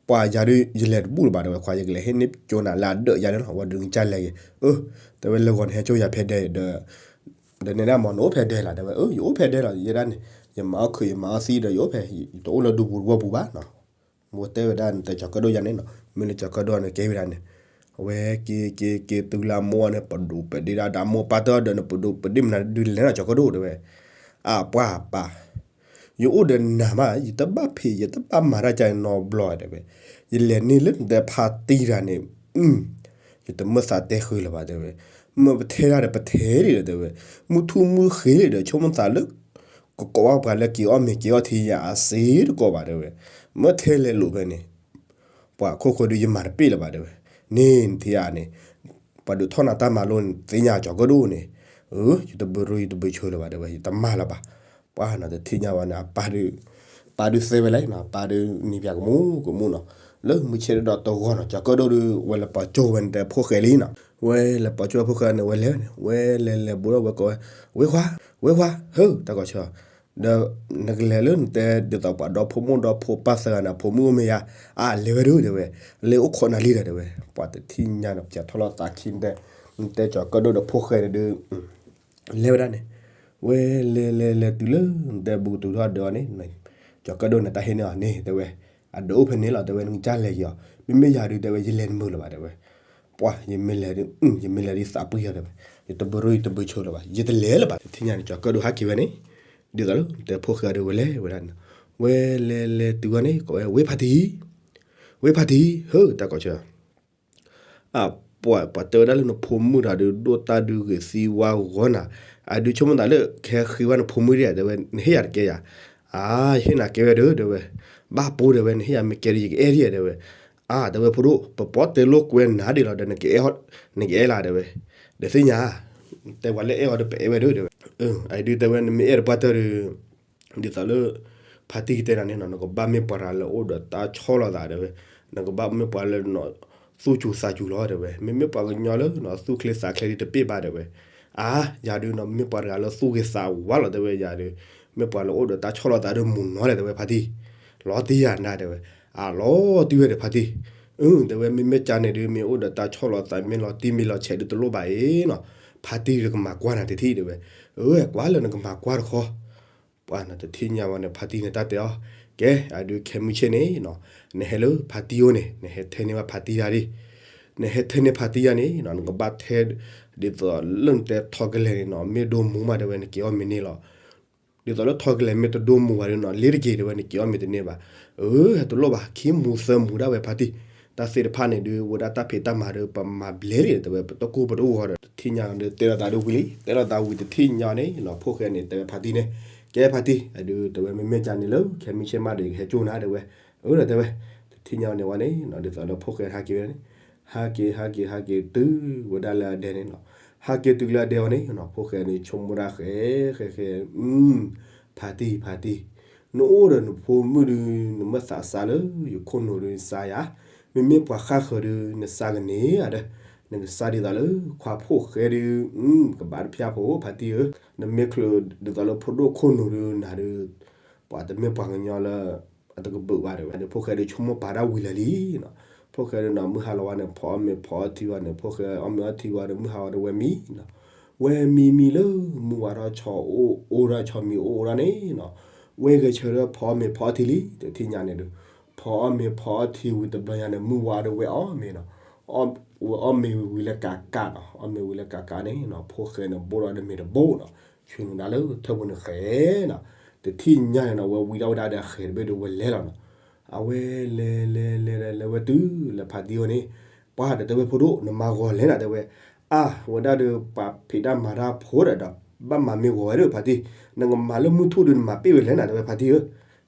ပှၤယၤဒုး ယလဲၤတဘူၣ်လၢၤဘၣ်တဲဝဲခွါ ယကလဲၤဟ့ၣ်န့ၢ်ကၠိနၤလၢအဒၢးယၤန့ၣ်လီၤ ဝဲဒုးကစၢ်လဲၤဂ့ၤ, အၢ တဲဝဲလၢဂီၤနဟဲကၠိယၤဖဲဒဲဒီး ဒီးနဲဒၣ်မ့ၢ်နအိၣ်ဖဲဒဲလီၤတဲဝဲ, အၢ ယအိၣ်ဖဲဒဲလီၤ ယဲဒၣ်န့ၣ် ယမၤအီၣ်ခုးယမၤအီၣ်သံဒီးယအိၣ်ဖဲ ယတအိၣ်လၢဒူပူၤတဝီပူၤဘၣ်နီၤ, မ့ၢ်တဲဝဲဒၣ်နတဲကၠီၤကၢၣ်ဒိၣ်ယၤန့ၣ်နီၤ မ့ၢ်လၢကၠီၤကၢၣ်ဒိၣ်န့ၣ်ကဲဝဲဒၣ်န့ၣ်, အဝဲက့ၤက့ၤက့ၤတုၤလၢအမိၢ်န့ၣ် ပဒိးပဒ့ၣ်ဒၣ်ဒီးအမိၢ်ပၢ်တၢ်ဒီးနပဒိးပဒ့ၣ်မနုၤဒုးလဲၣ်နီၤကၠီၤကၢၣ်ဒိၣ်တဲဝဲ, အပှၤပၢ် ယအိၣ်ဒီးနၤမး ယတဘၣ်ဖံး ယတဘၣ်မၤတၢ်ကါနီတဘျီတဲဝဲ, ယလဲၤန့ၢ်လၢနတဲဖါတံၢ်တဂၤန့ၣ်, ယတမၢသးတဲဃုာ်လၢၤဘၣ်တဲဝဲ, မ့ၢ်ပထဲဒၣ်ဒီးပထဲလံဒီးတဲဝဲ, မုၢ်ထူၣ်မုၢ်ဃ့လံဒီး ဆိကမိၣ်သးလၢ ကကိးဘၣ်ပှၤလၢက့ၤအီၣ်မ့ၤက့ၤအီၣ်ထံယၤအစ့တကိးဘၣ်တဲဝဲ, မ့ၢ်ထဲလဲၤလိာ်ဖဲန့ၣ် ပှၤခိၣ်ဃိဒုးယမၤတပ့ၢ်လၢၤဘၣ်တဲဝဲ, န့ၣ်နထံၣ်ဧါန့ၣ်, ပှၤဒုးထီၣ်နၤတၢ်မၤလိန့ၣ် သ့ၣ်ညါကၠီၤကၢၣ်ဒိၣ်န့ၣ်, အၢ ယတဘုရိယတဘုဆိလၢၤဘၣ်တဲဝဲ ယတမၤလၢၤဘၣ်, ပှၤနီၤတထံၣ်ညါဝဲန့ၣ် အပၢ်ဒုး, ပၢ်ဒုးသဲဝဲလဲၣ်နီၤ ပၢ်ဒုးနံၤပၠးကမူကမူနီၤ, လၢမုၢ်ဆ့ၣ်ဒီးတဂီၤနီၤ ကၠီၤကၢၣ်ဒိၣ်ဒုး ဝဲလဲၤပိာ်ကၠိဝဲန့ၣ်တဲဖိၣ်ဃဲလံနီၤ, ဝဲလဲၤပိာ်ကၠိဖိၣ်ဃဲန့ၣ် ဝဲလဲၤန့ၣ် ဝဲလဲၤလဲၤဘူးဒီးဝဲကိးဝဲ, ဝ့ၢ်ခွါ, ဝ့ၢ်ခွါ, ဟၢ တၢ်ကီၢ်ဆၢ ဒီးနကလဲၤလၢနတဲဒ်သိးပှၤဒီဖိမိၢ်ဒီဖိပၢ်သၢဂၤန့ၣ် အဖိမုၣ်အိၣ်မ့ၢ်ယါ, အလဲၤဝဲဒၣ်တဲဝဲ, လဲၤအိၣ်ခိးနၤလံဒီးတဲဝဲ, ပှၤတထံၣ်ညါန့ၣ် ပၠးထီၣ်လီၤသးခံ နတဲကၠီၤကၢၣ်ဒိၣ်ဒီးဖိၣ်ဃဲန့ၣ်ဒုး, လဲၤဝဲဒၣ်န့ၣ်, ဝဲလဲၤလဲၤလဲၤတုၤလၢ နတဲဘူးကတုၤထီၣ်ဒၢးအီၤန့ၣ်, ကၠီၤကၢၣ်ဒိၣ်န့ၣ် တၢ်ဟ့ၣ်န့ၢ်အီၤန့ၣ်တဲဝဲ, အဒၢးအိၣ်ဖဲန့ၣ်လီၤတဲဝဲ နကစၢ်လဲၤက့ၤအီၤ, မ့မ့ၢ်ယၤဒုးတဲဝဲ ယလဲၤတမုာ်လၢၤဘၣ်တဲဝဲ, ပှၤ ယမ့ၢ်လဲၤဒုး, ယမ့ၢ်လဲၤဒုးသးပှံၢ်အီၤတဲဝဲ, ယတဘုရိယတဘုဆိလၢၤဘၣ် ယတလဲၤလၢၤဘၣ် တထံၣ်ညါန့ၣ် ကၠီၤကၢၣ်ဒိၣ်ဟဲက့ၤဝဲန့ၣ်, ဒ်သိးလၢနတဲဖိၣ်ဃဲအီၤဒုးဝဲလဲၤဝဲဒၣ်န့ၣ်, ဝဲလဲၤလဲၤတုၤအီၤန့ၣ် ကိးဝဲ ဝ့ၢ်ဖါတံၢ်, ဝ့ၢ်ဖါတံၢ် ဟၢ တၢ်ကီၢ်ဆၢ အပှၤ ပှၤတဲဝဲဒၣ်လၢနဖိမုၣ်တဂၤဒုး ဒိၣ်တၢ်ဒုးဂ့ၤသံဝါဂီၤနၤ, အဒုးဆိကမိၣ်သးလၢ ကဟဲဃ့ဝဲနဖိမုၣ်ဒံးဧါတဲဝဲ နဟ့ၣ်ယၤတကဲယၤ, အါ ယဟ့ၣ်နၤကဲဝဲဒၣ်တဲဝဲ, ဘၣ်ပိတဲဝဲ နဟ့ၣ်ယၤမ့ၢ်ကဲဒုး ယကအဲၣ်ဒံးဧါတဲဝဲ, အါ တဲဝဲဖိဒိၣ် ပပီတဲလိာ်ကွဲနၤဒံးလီၤဒီး နကအဲၣ်လၢၤတဲဝဲ, ဒီးသ့ၣ်ညါ တဲပှၤလၢအဲၣ်အီၤဒီး ပအဲၣ်ဝဲဒၣ်တဲဝဲ, အဒုးတဲဝဲ နမ့ၢ်အဲၣ်တပှၢ်တၢၢ်ဒီး ဒ်သိးလၢ ဖါတံၢ်ကတဲနၤန့ၣ်နီၤ နကဘၣ်မ့ၢ်ပှၤတဂၤလၢအိၣ်ဒီးတၢ်ဆီၣ်လီၤသးတဲဝဲ, နကဘၣ်မ့ၢ်ပှၤလၢနီၤ သူၣ်စူၤသးစူၤလီၤတဲဝဲ, မ့မ့ၢ်ပှၤကညီလၢနီၤ သူၣ်ချ့သးချ့ဒ်တပ့ၢ်ဘၣ်တဲဝဲ, အါ ယၤဒုးနီၤ မ့ၢ်ပှၤတဂၤလၢသူၣ်ဂ့ၤသးဝါလီၤတဲဝဲ ယၤဒုး, မ့ၢ်ပှၤလၢအိၣ်ဒီးတၢ်ဆီၣ်လီၤသးဒီးမုၢ်နီၤလဲၣ်တဲဝဲဖါတံၢ်, လီၤတံၢ်ယၤနၤတဲဝဲ, အါ လီၤတံၢ်ဝဲဒီးဖါတံၢ်, အၢ တဲဝဲ မ့မ့ၢ်ကန့ၣ်ဒုး မ့ၢ်အိၣ်ဒီးတၢ်ဆီၣ်လီၤသး မ့ၢ်လီၤတံၢ်မ့ၢ်လီၤဆဲးဒုးတလိၣ်ဘၣ်အံၤနီၤ, ဖါတံၢ်ဒီးကမၤကွၢ်နၤတထံၣ်တဲဝဲ, အၢ ကွၢ်လၢနကမၤကွၢ်တခီ ပှၤနီၤတထံၣ်ညါဝဲန့ၣ် ဖါတံၢ်န့ၣ်တၢ်တဲအီၤ, ကဲ အဒုးခဲမုၢ်ဆ့ၣ်န့ၣ်နီၤ, နဟဲလၢဖါတံၢ်အိၣ်န့ၣ် နဟဲထဲန့ၢ်ဘၣ်ဖါတံၢ်တၢ်ဒံး, နဟဲထဲန့ၢ်ဖါတံၢ်တၢ်န့ၣ်နီၤ နကဘၣ်ထဲ ဒ်သိးလၢနတဲထီကလဲာ်န့ၣ်နီၤ မ့ၢ်ဒိမူမးတဲဝဲ နက့ၤအီၣ်မ့ၤန့ၣ်လီၤ, ဒ်သိးလၢထီကလဲာ်မ့ၢ်တဒိမူဘၣ်ဒီးနီၤ လ့တက့ၤတဲဝဲ နက့ၤအီၣ်မ့ၤတန့ၢ်ဘၣ်, အၢ တလိၣ်ဘၣ် ခံမူသၢမူဒၣ်ဝဲဖါတံၢ်, တၢ်သ့ၣ်တဖၣ်န့ၣ်ဒုး ဝဲဒၣ်တၢ်ဖံးတၢ်မၤဒီး ပမၤဘျဲလံတဲဝဲ ပတကိၢ်ပတဂီၤဒီး တထံၣ်ညါဒီး တဲလိာ်သးဒုးဝံၤလံ တဲလိာ်သးဝံၤတထံၣ်ညါန့ၣ်နီၤ ဖိၣ်ဃဲန့ၣ် တဲဝဲဖါတံၢ်န့ၣ်, ကဲဖါတံၢ် အဒုးတဲဝဲ မ့မ့ၢ်ကန့ၣ်လၢ ခဲမုၢ်ဆ့ၣ်မးဒီး ယကဟဲကၠိနၤတဲဝဲ, အၢ ဒီးတဲဝဲ, တထံၣ်ညါန့ၣ်ဝဲန့ၣ်နီၤ ဒ်သိးလၢဖိၣ်ဃဲဟးက့ၤဝဲန့ၣ်, ဟးက့ၤ ဟးက့ၤ ဟးက့ၤတုၤဝဲဒၣ်လၢအဒဲန့ၣ်နီၤ, ဟးက့ၤတုၤလၢအဒဲအီၤန့ၣ်နီၤ ဖိၣ်ဃဲန့ၣ် ဆိကမိၣ်ဒၣ်ဃဲ ဃဲ ဃဲ, ဖါတံၢ် ဖါတံၢ်, နအိၣ်ဒီးနဖိမုၣ်ဒုး နမ့ၢ်သးစၢ်လၢ ယခိၣ်နူာ်ဒုးနစၢ်ယၤ, မ့မ့ၢ်ပှၤဃၣ်ဃၢၤဒုး နစၢ်ကန့ၢ်ဧါဒီး, နကစၢ်ဒ်သိးလၢ ခွါဖိၣ်ဃဲဒုး, ကဘၣ်တဖၠၣ်ဖိ ဖါတံၢ်ဧၢ, နမ့ၢ်ချုးဒ်သိးလၢဖိဒိၣ်ခိၣ်နူာ်ဒုး နၤဒုး ပှၤတမ့ၢ်ပှၤကညီလၢ အတကဘုးဘၣ်တဲဝဲ, ဒီးဖိၣ်ဃဲဒုးဆိကမိၣ်ပာ်တၢ်ဝံၤလၢာ်လံနီၤ, ဖိၣ်ဃဲဒုးနီၤ မုၢ်ဟါလီၤဝဲန့ၣ် ဖီအီၣ်မ့ၤဖီအီထံဝဲန့ၣ် ဖိၣ်ဃဲအီၣ်မ့ၤအီထံဝဲဒီး မုၢ်ဟါဝဲဒီးဝဲမံနီၤ, ဝဲမံမံလၢ မုၢ်ဝါထီၣ်ဆီအိၣ်အိၣ်ဒီး ဆီမံအိၣ်အိၣ်ဒီးန့ၣ်နီၤ, ဝဲဂဲၤဆၢထၢၣ်ဖီအီၣ်မ့ၤဖီအီထံလံ တထံၣ်ညါန့ၣ်ဒုး, ဖီအီၣ်မ့ၤဖီအီထံဝံၤတဘျီညါန့ၣ် မုၢ်ဝါဒီးဝဲအီၣ်မ့ၤနီၤ, ဝဲအီၣ်မ့ၤဝံၤလၢကးကးနီၤ, အီၣ်မ့ၤဝံၤလၢကးကးန့ၣ်နီၤ ဖိၣ်ဃဲန့ၣ် ဘိၣ်ဒီးတမ့ၤတဘိနီၤ, ဆူနုာ်ဒၣ်လၢထၢၣ်ပူၤန့ၣ်ဃဲနီၤ, တထံၣ်ညါန့ၣ်နီၤ ဝဲဝံၤဒၣ်ဝဲဒၣ်ဒီးအဃဲၤတဘ့ၣ်ဒီးဝဲလဲၤလီၤနီၤ, အဝဲလဲၤလဲၤလဲၤလဲၤလဲၤဝဲတုၤလၢဖါတံၢ်အီၤန့ၣ်, ပှၤဒီးတဲဝဲဖိဒိၣ် နမၤဂီၤလဲၣ်နၤတဲဝဲ, အါ ဝဲဒၣ်ဒီးပှၤဖံးတၢ်မၤတၢ်ဖိဒီး ဘၣ်မၤမ့ၢ်ဂီၤဝဲဒီးဖါတံၢ်, နကမၤလၢမုၢ်ထူၣ်ဒီး နမၤပ့ၢ်ဝဲလဲၣ်နၤတဲဝဲဖါတံၢ်ဧၢ,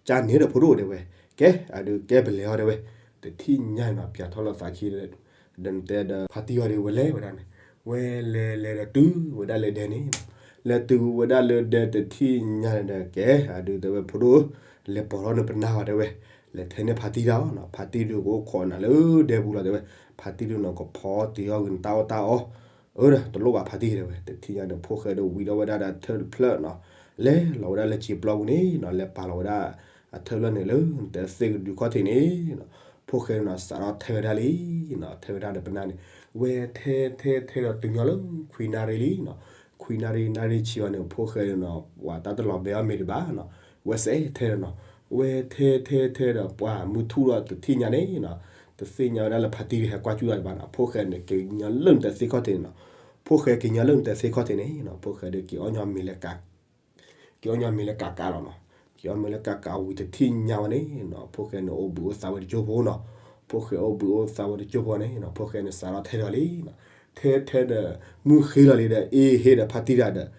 ကန့ၣ်ဒီးဖိဒိၣ်တဲဝဲ, ကဲ အဒုးကဲပလဲၤအီၤတဲဝဲ, တထံၣ်ညါနီၤ ပၠးထီၣ်လီၤသးခံ ဒီးနတဲဒီးဖါတံၢ်အီၤဒီးဝဲလဲၤဝဲဒၣ်န့ၣ်, ဝဲလဲၤလဲၤဒီးတုၤဝဲဒၣ်လၢဒဲန့ၣ်, လဲၤတုၤဝဲဒၣ်လၢဒဲတထံၣ်ညါန့ၣ်ဒီး ကဲ အဒုးတဲဝဲဖိဒိၣ်ဧၢ, လဲၤပိာ်ထီၣ်နပနၢ်ဝဲတဲဝဲ, လဲၤထဲန့ၢ်ဖါတံၢ်တၢ်နီၤ, ဖါတံၢ်ဒုးကအိၣ်ခိးနၤလၢဒဲပူၤလီၤတဲဝဲ, ဖါတံၢ်ဒုးနီၤ ကဖီတ့ၢ်အီၣ်ဂ့ၤနတၢ်အီၣ်တၢ်အီ, အၢ တလိၣ်ဘၣ်ဖါတံၢ်တဲဝဲ, တထံၣ်ညါန့ၣ် ဖိၣ်ဃဲဒီးဝံၤဒီးဝဲဒၣ်ဒီးထၢၣ်တဖျၢၣ်နီၤ, လဲၤလီၤဝဲဒၣ်လၢစံာ်ပျီပူၤန့ၣ်နီၤ, လဲၤပာ်လီၤဝဲဒၣ် အထၢၣ်ဖျၢၣ်န့ၣ်လၢ နတဲသ့ၣ်ကဒုခီၣ်ထံးန့ၣ်နီၤ, ဖိၣ်ဃဲန့ၣ်နီၤ စးထီၣ်ထဲဝဲဒၣ်လံနီၤ, ထဲဝဲဒၣ်ဒီးပနၢ်န့ၣ်, ဝဲထဲထဲထဲဒီးတုၤညီလၢ ခွံနၣ်ရံၣ်လံနီၤ, ခွံနၣ်ရံၣ် နၣ်ရံၣ်ဆံအီၤန့ၣ် ဖိၣ်ဃဲန့ၣ်နီၤ ပှၤတၢ်တလီၤဘဲအီၣ်မ့ၤဒံးဘၣ်နီၤ, ဝဲစဲးထဲဒီးနီၤ, ဝဲထဲထဲထဲဒီးပှၤမုၢ်ထူၣ်ဒီးတထံၣ်ညါန့ၣ်နီၤ, တသ့ၣ်ညါဝဲဒၣ်လၢဖါတံၢ်ဒီးဟဲကွၢ်ကၠူၣ်တၢ်ဘၣ်နီၤ, ဖိၣ်ဃဲန့ၣ် က့ၤညီလၢနတဲသ့ၣ်ခီၣ်ထံးန့ၣ်နီၤ, ဖိၣ်ဃဲက့ၤညီလၢနတဲသ့ၣ်ခီၣ်ထံးန့ၣ်နီၤ, ဖိၣ်ဃဲဒီးက့ၤအီၣ်ညီမ့ၤလၢကး က့ၤအီၣ်ညီမ့ၤလၢကးကးလီၤနီၤ, က့ၤအီၣ်မ့ၤလၢကးကးဝံၤတထံၣ်ညါဝဲန့ၣ်နီၤ, ဖိၣ်ဃဲန့ၣ်အိၣ်ဘှံးအိၣ်သါဝဲတကၠိၢ်ဖိနီၤ, ဖိၣ်ဃဲအိၣ်ဘှံးအိၣ်သါဝဲတကၠိၢ်ဖိန့ၣ်နီၤ, ဖိၣ်ဃဲန့ၣ်စးထီၣ်ထဲဒီးလံနီၤ, ထဲထဲဒီး မုၢ်ဃ့လီၤလံဒီး အ့ဟ့ဒီးဖါတံၢ်တၢ်ဒီး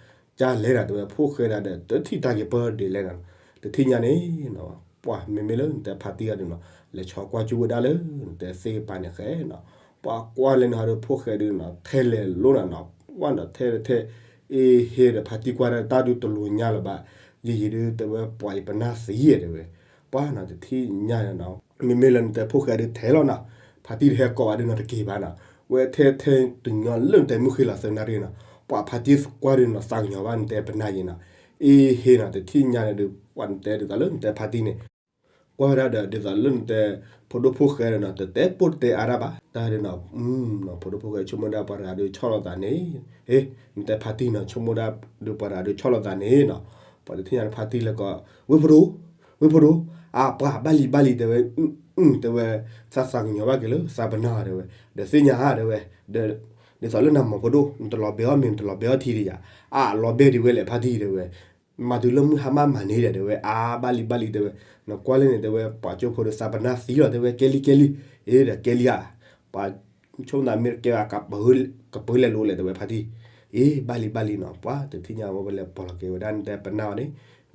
ကၢ်လဲၤတၢ်တဲဝဲ ဖိၣ်ဃဲတၢ်ဒီး တထံၣ်တၢ်က့ၤပၢၢ်ဒ်လဲၣ်နီၤ, တထံၣ်ညါန့ၣ်နီၤ, ပှၤမ့မ့ၢ်လၢနတဲဖါတံၢ်တၢ်ဒီးနီၤ လဲၤဆီကွၢ်ကၠူၣ်ဝဲဒၣ်လၢ နတဲသ့ၣ်ကပၤန့ၣ်ဃဲနီၤ, ပှၤကွၢ်လၢန့ၣ်ဟီဒီး ဖိၣ်ဃဲဒုးနီၤ ထဲလဲၤလိၤနၤနီၤ, ကွၢ်ဒီးထဲထဲ အ့ဟ့ဒီး ဖါတံၢ်ကွၢ်ဒၣ် တၢ်ဒုးတလိၤညါလၢၤဘၣ်, ယံာ်ယံာ်ဒုးတဲဝဲ ပှၤယပနၢ်သံဧါတဲဝဲ, ပှၤနီၤ တထံၣ်ညါနီၤ, မ့မ့ၢ်လၢနတဲဖိၣ်ဃဲဒုးထဲလီၤနီၤ, ဖါတံၢ်တဟဲကိးဘၣ်ဒုးနီၤတက့ၢ်ဘၣ်နီၤ, ဝဲထဲထဲတညီလၢနတဲမုၢ်ဃ့လီၤသၢနၣ်ရံၣ်နီၤ, ပှၤဖါတံၢ်ကွၢ်ဒုးနီၤ သးကညီၤဘၣ်နတဲပနၢ်ယံာ်နီၤ, အ့ဟ့နီၤ တထံၣ်ညါန့ၣ်ဒုး ပှၤနတဲဒ်သိးလၢနတဲဖါတံၢ်န့ၣ် ကွၢ်ဝဲဒၣ်ဒီး ဒ်သိးလၢနတဲ ဖိဒိၣ်ဖိၣ်ဃဲဒီးနီၤ တတဲပိၢ်တဲအါတၢ်ဘၣ်, တၢ်ဒုးနီၤ ဖိဒိၣ်ဖိၣ်ဃဲဆိကမိၣ်ဒၣ်ပှၤတဂၤဒုးဆီၣ်လီၤသးန့ၣ်, အ့ နတဲဖါတံၢ်နီၤ ဆိကမိၣ်ဒၣ်ဒုးပှၤတဂၤဒုးဆီၣ်လီၤသးန့ၣ်နီၤ, ပှၤတထံၣ်ညါန့ၣ် ဖါတံၢ်လဲၤကိး ဝ့ၢ်ဖိဒိၣ်, ဝ့ၢ်ဖိဒိၣ်, အါ ပှၤဘၣ်လံဘၣ်လံတဲဝဲ, တဲဝဲ သးသးကညီၤဘၣ်က့ၤလၢသးပနၢ်တဲဝဲ, ဒီးသ့ၣ်ညါဧါတဲဝဲ, ဒီး ဒ်သိးလၢနမၤဖိဒိၣ် နတလီၤဘဲအီၣ်မ့ၤ နတလီၤဘဲအီၣ်ထံဒံးယၤ, အါ လီၤဘဲဒံးဝဲလဲၣ်ဖါတံၢ်တဲဝဲ မၤတုၤလၢမုၢ်ဟါမၢ်မၤန့ၣ်ဒီးတဲဝဲ, အါ ဘၣ်လံဘၣ်လံတဲဝဲ, နကွၢ်လၢန့ၣ်တဲဝဲ ပှၤကၠိဖိဒီးသးပနၢ်သံလီၤတဲဝဲ ကဲလံကဲလံ, အ့ဒီးကဲလံဧါ, ပှၤဆိကမိၣ်သးမ့ၢ်ကဲဂၤ ကပၢၤလဲၤလိၤလဲၣ်တဲဝဲဖါတံၢ်, အ့ ဘၣ်လံဘၣ်လံနီၤ, ပှၤတထံၣ်ညါဝဲ ဝဲလဲၤပိာ်လီၤက့ၤဝဲဒၣ်နတဲပနၢ်အီၤန့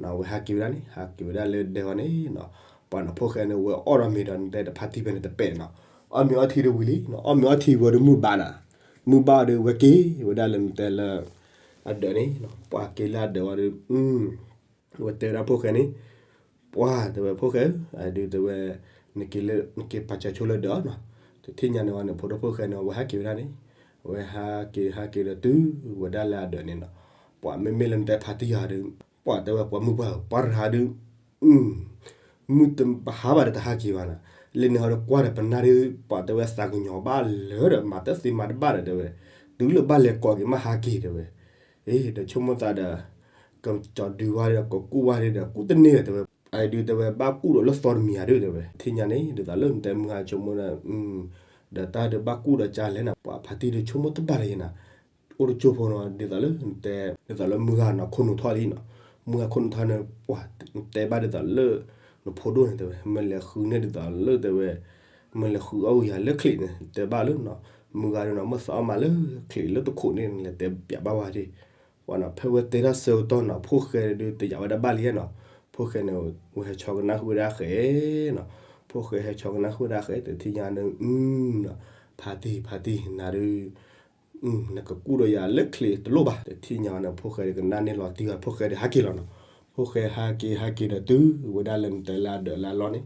ၣ်, ဝဲဟးက့ၤဝဲဒၣ်န့ၣ် ဟးက့ၤဝဲဒၣ်လၢဒဲအီၤန့ၣ်နီၤ, ပှၤနီၤဖိၣ်ဃဲန့ၣ် ဝဲအီၣ်ဒီးမ့ၤဒီးနတဲတဖါတံၢ်ဖဲန့ၣ်တပဲာ်နီၤ, အီၣ်မ့ၤအီထံတဝံၤလံ, အီၣ်မ့ၤအီထံဝံၤဒီးမုၢ်ဘၣ်နၤ မုၢ်ဘၣ်ဒီးဝဲက့ၤဝဲဒၣ်လၢနတဲလၢ အဒၢးန့ၣ်, ပှၤက့ၤလၢအဒၢးဝံၤဒီး ဝဲတဲဝဲဒၣ်ဖိၣ်ဃဲန့ၣ်, ပှၤတဲဝဲဖိၣ်ဃဲဧၢ, အဒုးတဲဝဲ, နက့ၤပာ်စၢၤဆိလၢဒၢးနီၤ, တထံၣ်ညါန့ၣ်ဝဲန့ၣ် ဖိဒိၣ်ဖိၣ်ဃဲန့ၣ် ဝဲဟးက့ၤဝဲဒၣ်န့ၣ်, ဝဲဟးက့ၤဟးက့ၤဒီးတုၤဝဲဒၣ်လၢအဒၢးန့ၣ်နီၤ, ပှၤမ့မ့ၢ်လၢနတဲဖါတံၢ်ယၤဒီး ပှၤတဲဝဲပှၤမုၢ်ပှၢ်ဧၢ ပှၤတဂၤဒုး မုၢ်တဟါဘၣ်ဒီးတဟးက့ၤဘၣ်နၤ, လၢန့ၣ်ဟီဒီးကွၢ်ဒီးပနၢ်ဒုး ပှၤတဲဝဲသးကညီၤဘၣ်လၢာ်ဒီး မၤတသ့မၤတဘၣ်ဒီးတဲဝဲ, တုၤလၢဘၣ်လဲၤကိးက့ၤမ့ၢ်ဟးက့ၤတဲဝဲ, အ့ ဒီးဆိကမိၣ်သးဒီး ကကၠီၤဒုးဝဲဒီး ကကူၣ်ဝဲဒီး ကူၣ်တန့ၢ်ဒီးတဲဝဲ, အဒုးတဲဝဲ ဘၣ်ကူၣ်ဒီးလၢသီတမံၤဧါဒုးတဲဝဲ, တထံၣ်ညါန့ၣ် ဒ်သိးလၢနတဲမုၢ်ဟါဆိကမိၣ်ဒီး ဒီးတၢ်ဒုးဘၣ်ကူၣ်ဒီးကလဲၣ်နၤ ပှၤဖါတံၢ်ဒုးဆိကမိၣ်တဘၣ်လၢၤနၤ အိၣ်တကၠိဖိနီၤ ဒ်သိးလၢနတဲ ဒ်သိးလၢမုၢ်ဂၤနီၤ ခိၣ်နူာ်ထီၣ်လံနီၤ, မုၢ်ဂၤခိၣ်နူာ်ထီၣ်န့ၣ် ပှၤတဲဘၣ်ဒ်သိးလၢ နဖိဒိၣ်န့ၣ်တဲဝဲ မ့ၢ်လဲၤဃုန့ၢ်ဒ်သိးလၢတဲဝဲ မ့ၢ်လဲၤဃုအီၣ်ဂံၢ်ယၤလၢချံးန့ၣ် တဲဘၣ်လၢနီၤ, မုၢ်ဂၤဒုးနီၤ မ့ၢ်သးအီၣ်မးလၢချံးလၢတခိးန့ၣ် လဲၤတဲပၠးဘၣ်ဝဲဒၣ် ပှၤနီၤ ဖဲဝဲတဲတၢ်ဆၢကတီၢ်နီၤ ဖိၣ်ဃဲဒုးတယာ်ဝဲဒၣ်ဘၣ်လံနီၤ, ဖိၣ်ဃဲန့ၣ် ဝဲဟဲဆီကနၣ်ဃုာ်ဝဲဒၣ်ဃဲနီၤ, ဖိၣ်ဃဲဟဲဆီကနၣ်ဃုာ်ဝဲဒၣ်ဃဲ တထံၣ်ညါန့ၣ် ဖါတံၢ် ဖါတံၢ် နၤဒုး နကကူၣ်ဒီးယၤလၢချံးတလိၣ်ဘၣ် တထံၣ်ညါန့ၣ် ဖိၣ်ဃဲဒုးကနၣ်န့ၢ်လီၤတံၢ်ဘၣ် ဖိၣ်ဃဲဒုးဟးက့ၤလီၤနီၤ, ဖိၣ်ဃဲဟးက့ၤ ဟးက့ၤဒီးတုၤဝဲဒၣ်လၢနတဲလၢအဒၢးလၢအလီၢ်န့ၣ်,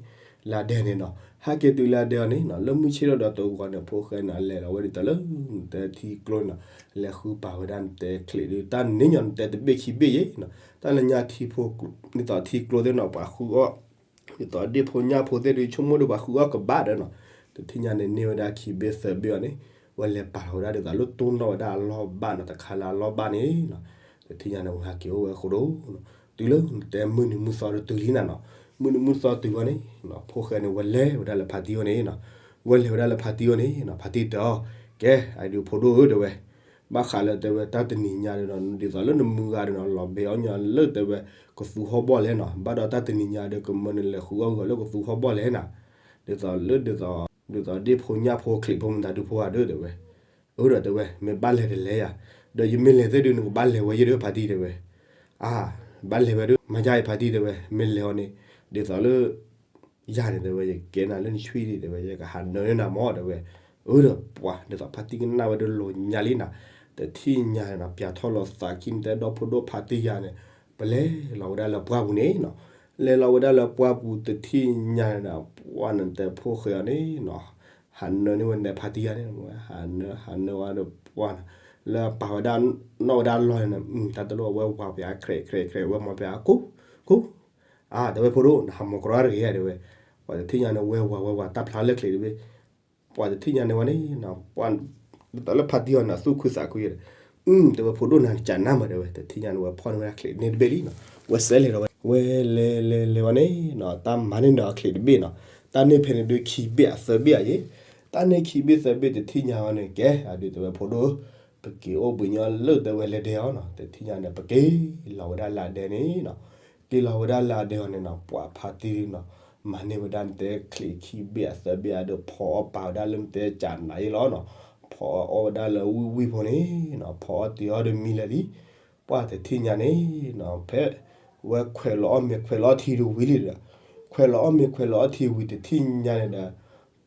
လၢအဒဲန့ၣ်နီၤ, ဟးက့ၤတုၤလၢအဒဲအီၤန့ၣ်နီၤ လၢမုၢ်ဆ့ၣ်ထီၣ်ဒီးတဂီၤန့ၣ် ဖိၣ်ဃဲန့ၣ် အလဲၤလီၤဝဲဒ်သိးလၢ နတဲထံကျိနီၤ, လဲၤဃုပာ်ဝဲဒၣ်နတဲချံးဒုး တၢ်နံၤညီနတဲတဘ့ၣ်ခံဘ့ၣ်ယဲနီၤ, တၢ်လၢညါထံဖိ ဒ်သိးထံကျိသ့ၣ်နီၤ ပှၤဃုအီၣ် ဒ်သိးဒ့ၣ်ဖိညၣ်ဖိသ့ၣ်ဒုး ဆိကမိၣ်ဒုးပှၤဃုအီၣ်ကဘၣ်ဒီးနီၤ, တထံၣ်ညါန့ၣ် န့ၢ်ဝဲဒၣ်ခံဘ့ၣ်သၢဘ့ၣ်အီၤန့ၣ်, ဝဲလဲၤပာ်လီၤဝဲဒၣ်ဒ်သိးလၢတိၢ်နီၣ်ဝဲဒၣ်အလီၢ်ဘၣ်နီၤ တခါလၢအလီၢ်ဘၣ်န့ၣ်နီၤ, တထံၣ်ညါန့ၣ် ဝဲဟးက့ၤအိၣ်ဝဲအဃိဒီး တုၤလၢနတဲမုၢ်နံၤမုၢ်သီဒီးတုၤလံနၤနီၤ, မုၢ်နံၤမုၢ်သီတုၤဝဲန့ၣ်, ဖိၣ်ဃဲန့ၣ် ဝဲလဲၤဝဲဒၣ်လၢဖါတံၢ်အအိၣ်န့ၣ်နီၤ, ဝဲလဲၤဝဲဒၣ်လၢဖါတံၢ်အအိၣ်န့ၣ်နီၤ ဖါတံၢ်တဲအီၤ, ကဲ အဒုးဖိဒိၣ်ဧၢတဲဝဲ ဘၣ်ဃးလၢတဲဝဲတၢ်တနံၤညါဒီးနီၤ ဒ်သိးလၢနမုၢ်ဂၤဒီးနီၤ လီၤဘဲအီၣ်ညီလၢတဲဝဲ ကသူဟီၣ်ဘီၣ်လဲၣ်နီၤ, ဘၣ်ဒီးတၢ်တနံၤညါဒီး ကမၢနလဲၤဃုအီၣ်ဂီၤလၢကသူဟီၣ်ဘီၣ်လဲၣ်နၤ, ဒ်သိးလၢဒ်သိး ဒ်သိးဒ့ၣ်ဖိညၣ်ဖိချံးဖိမတၤဒုဖိဂၤဒုတဲဝဲ, အၢဒီးတဲဝဲ မ့ၢ်ဘၣ်လဲၤတလဲၤယၤ, ဒီးယမ့ၢ်လဲၤသ့ၣ်ဒုး နကဘၣ်လဲၤဝဲယဲၢ်ဒီးဖါတံၢ်တဲဝဲ, အါ ဘၣ်လဲၤဝဲဒုး မၤယါအံၤဖါတံၢ်တဲဝဲ မ့ၢ်လဲၤအီၤန့ၣ် ဒ်သိးလၢ ယၤန့ၣ်တဲဝဲ ယကဲနၤလၢနဆွံဒံးတဲဝဲ ယကဟးနၢန့ၢ်နၤမၢတဲဝဲ, အၢဒီးပှၤ ဒ်သိးဖါတံၢ်ကနၣ်ဝဲဒုးလိာ်ညါလံနၤ, တထံၣ်ညါန့ၣ်နီၤ ပၠးထီၣ်လီၤသးခံနတဲဒီဖိဒိၣ်ဖါတံၢ်ယၤန့ၣ်, ပလဲၤလီၤဝဲဒၣ်လၢပှၢ်ပူၤန့ၣ်နီၤ, လဲၤလီၤဝဲဒၣ်လၢပှၢ်ပူၤတထံၣ်ညါန့ၣ်နီၤ ပှၤနတဲဖိၣ်ဃဲအီၤန့ၣ်နီၤ, ဟးနၢန့ၢ်ဝဲနတဲဖါတံၢ်ယၤန့ၣ်, ဟးနၢ ဟးနၢဝဲဒီးပှၤနီၤ, လၢပာ်ဝဲဒၣ် နီၣ်ဝဲဒၣ်လီၢ်န့ၣ်နီၤ, တၢ်တလိၣ်ဝဲဝၤပၠး ခြဲးခြဲးခြဲး ဝဲမၤပၠး ကူ ကူ အါ တဲဝဲဖိဒိၣ် နဟးမၤကရီတဂ့ၤဧါတဲဝဲ, ပှၤတထံၣ်ညါန့ၣ် ဝဲဝၤဝဲဝၤတၢ်ဖျါလၢချံးတဘ့ၣ်, ပှၤတထံၣ်ညါန့ၣ်ဝဲန့ၣ်နီၤ, ပှၤ ဒ်သိးလၢဖါတံၢ်အီၤန့ၣ် သူၣ်ခုသးခုယဲ, အု တဲဝဲဖိဒိၣ်နၤကနၣ်မးတဲဝဲ, တထံၣ်ညါန့ၣ် ဝဲဖီၣ်န့ၢ်ဝဲဒၣ်ချံးန့ၢ်တဘ့ၣ်လံနီၤ, ဝဲစဲးလဲၤဒီးဝဲ ဝဲလဲၤလဲၤလဲၤဝဲန့ၣ်နီၤ, တၢ်မၤန့ၢ်ဒီးချံးတဘ့ၣ်နီၤ, တၢ်န့ၢ်ဖဲန့ၣ်ဒုးခံဘ့ၣ်အသၢဘ့ၣ်အယဲ, တၢ်န့ၢ်ခံဘ့ၣ်သၢဘ့ၣ်တထံၣ်ညါဝဲန့ၣ် ကဲ အဒုးတဲဝဲဖိဒိၣ် ပက့ၤအိၣ်ဘှံးညီလၢတဲဝဲလဲၤဒဲးအီၤနီၤ, တထံၣ်ညါန့ၣ် ပက့ၤလီၤဝဲဒၣ်လၢအဒဲန့ၣ်နီၤ, က့ၤလီၤဝဲဒၣ်လၢအဒဲအီၤန့ၣ်နီၤ, ပှၤဖါတံၢ်နီၤ, မၤန့ၢ်ဝဲဒၣ်နတဲချံးခံဘ့ၣ်အသၢဘ့ၣ်အဒုး ဖီအီၣ်ပာ်ဝဲဒၣ်လၢနတဲကနၣ်အံၤလီၤနီၤ, ဖီအီၣ်ဝဲဒၣ်လၢဝံၣ်ဝံၣ်ဖိန့ၣ်နီၤ, ဖီအီၣ်တ့ၤအီၣ်ဒီးမံလၢာ်လံ, ပှၤတထံၣ်ညါန့ၣ်နီၤ, ဖဲ ဝဲခွဲးလီၤအီၣ်မ့ၤခွဲးလီၤအီထံတဝံၤလံဒီး ခွဲးလီၤအီၣ်မ့ၤ ခွဲးလီၤအီထံဝံၤတထံၣ်ညါန့ၣ်ဒီး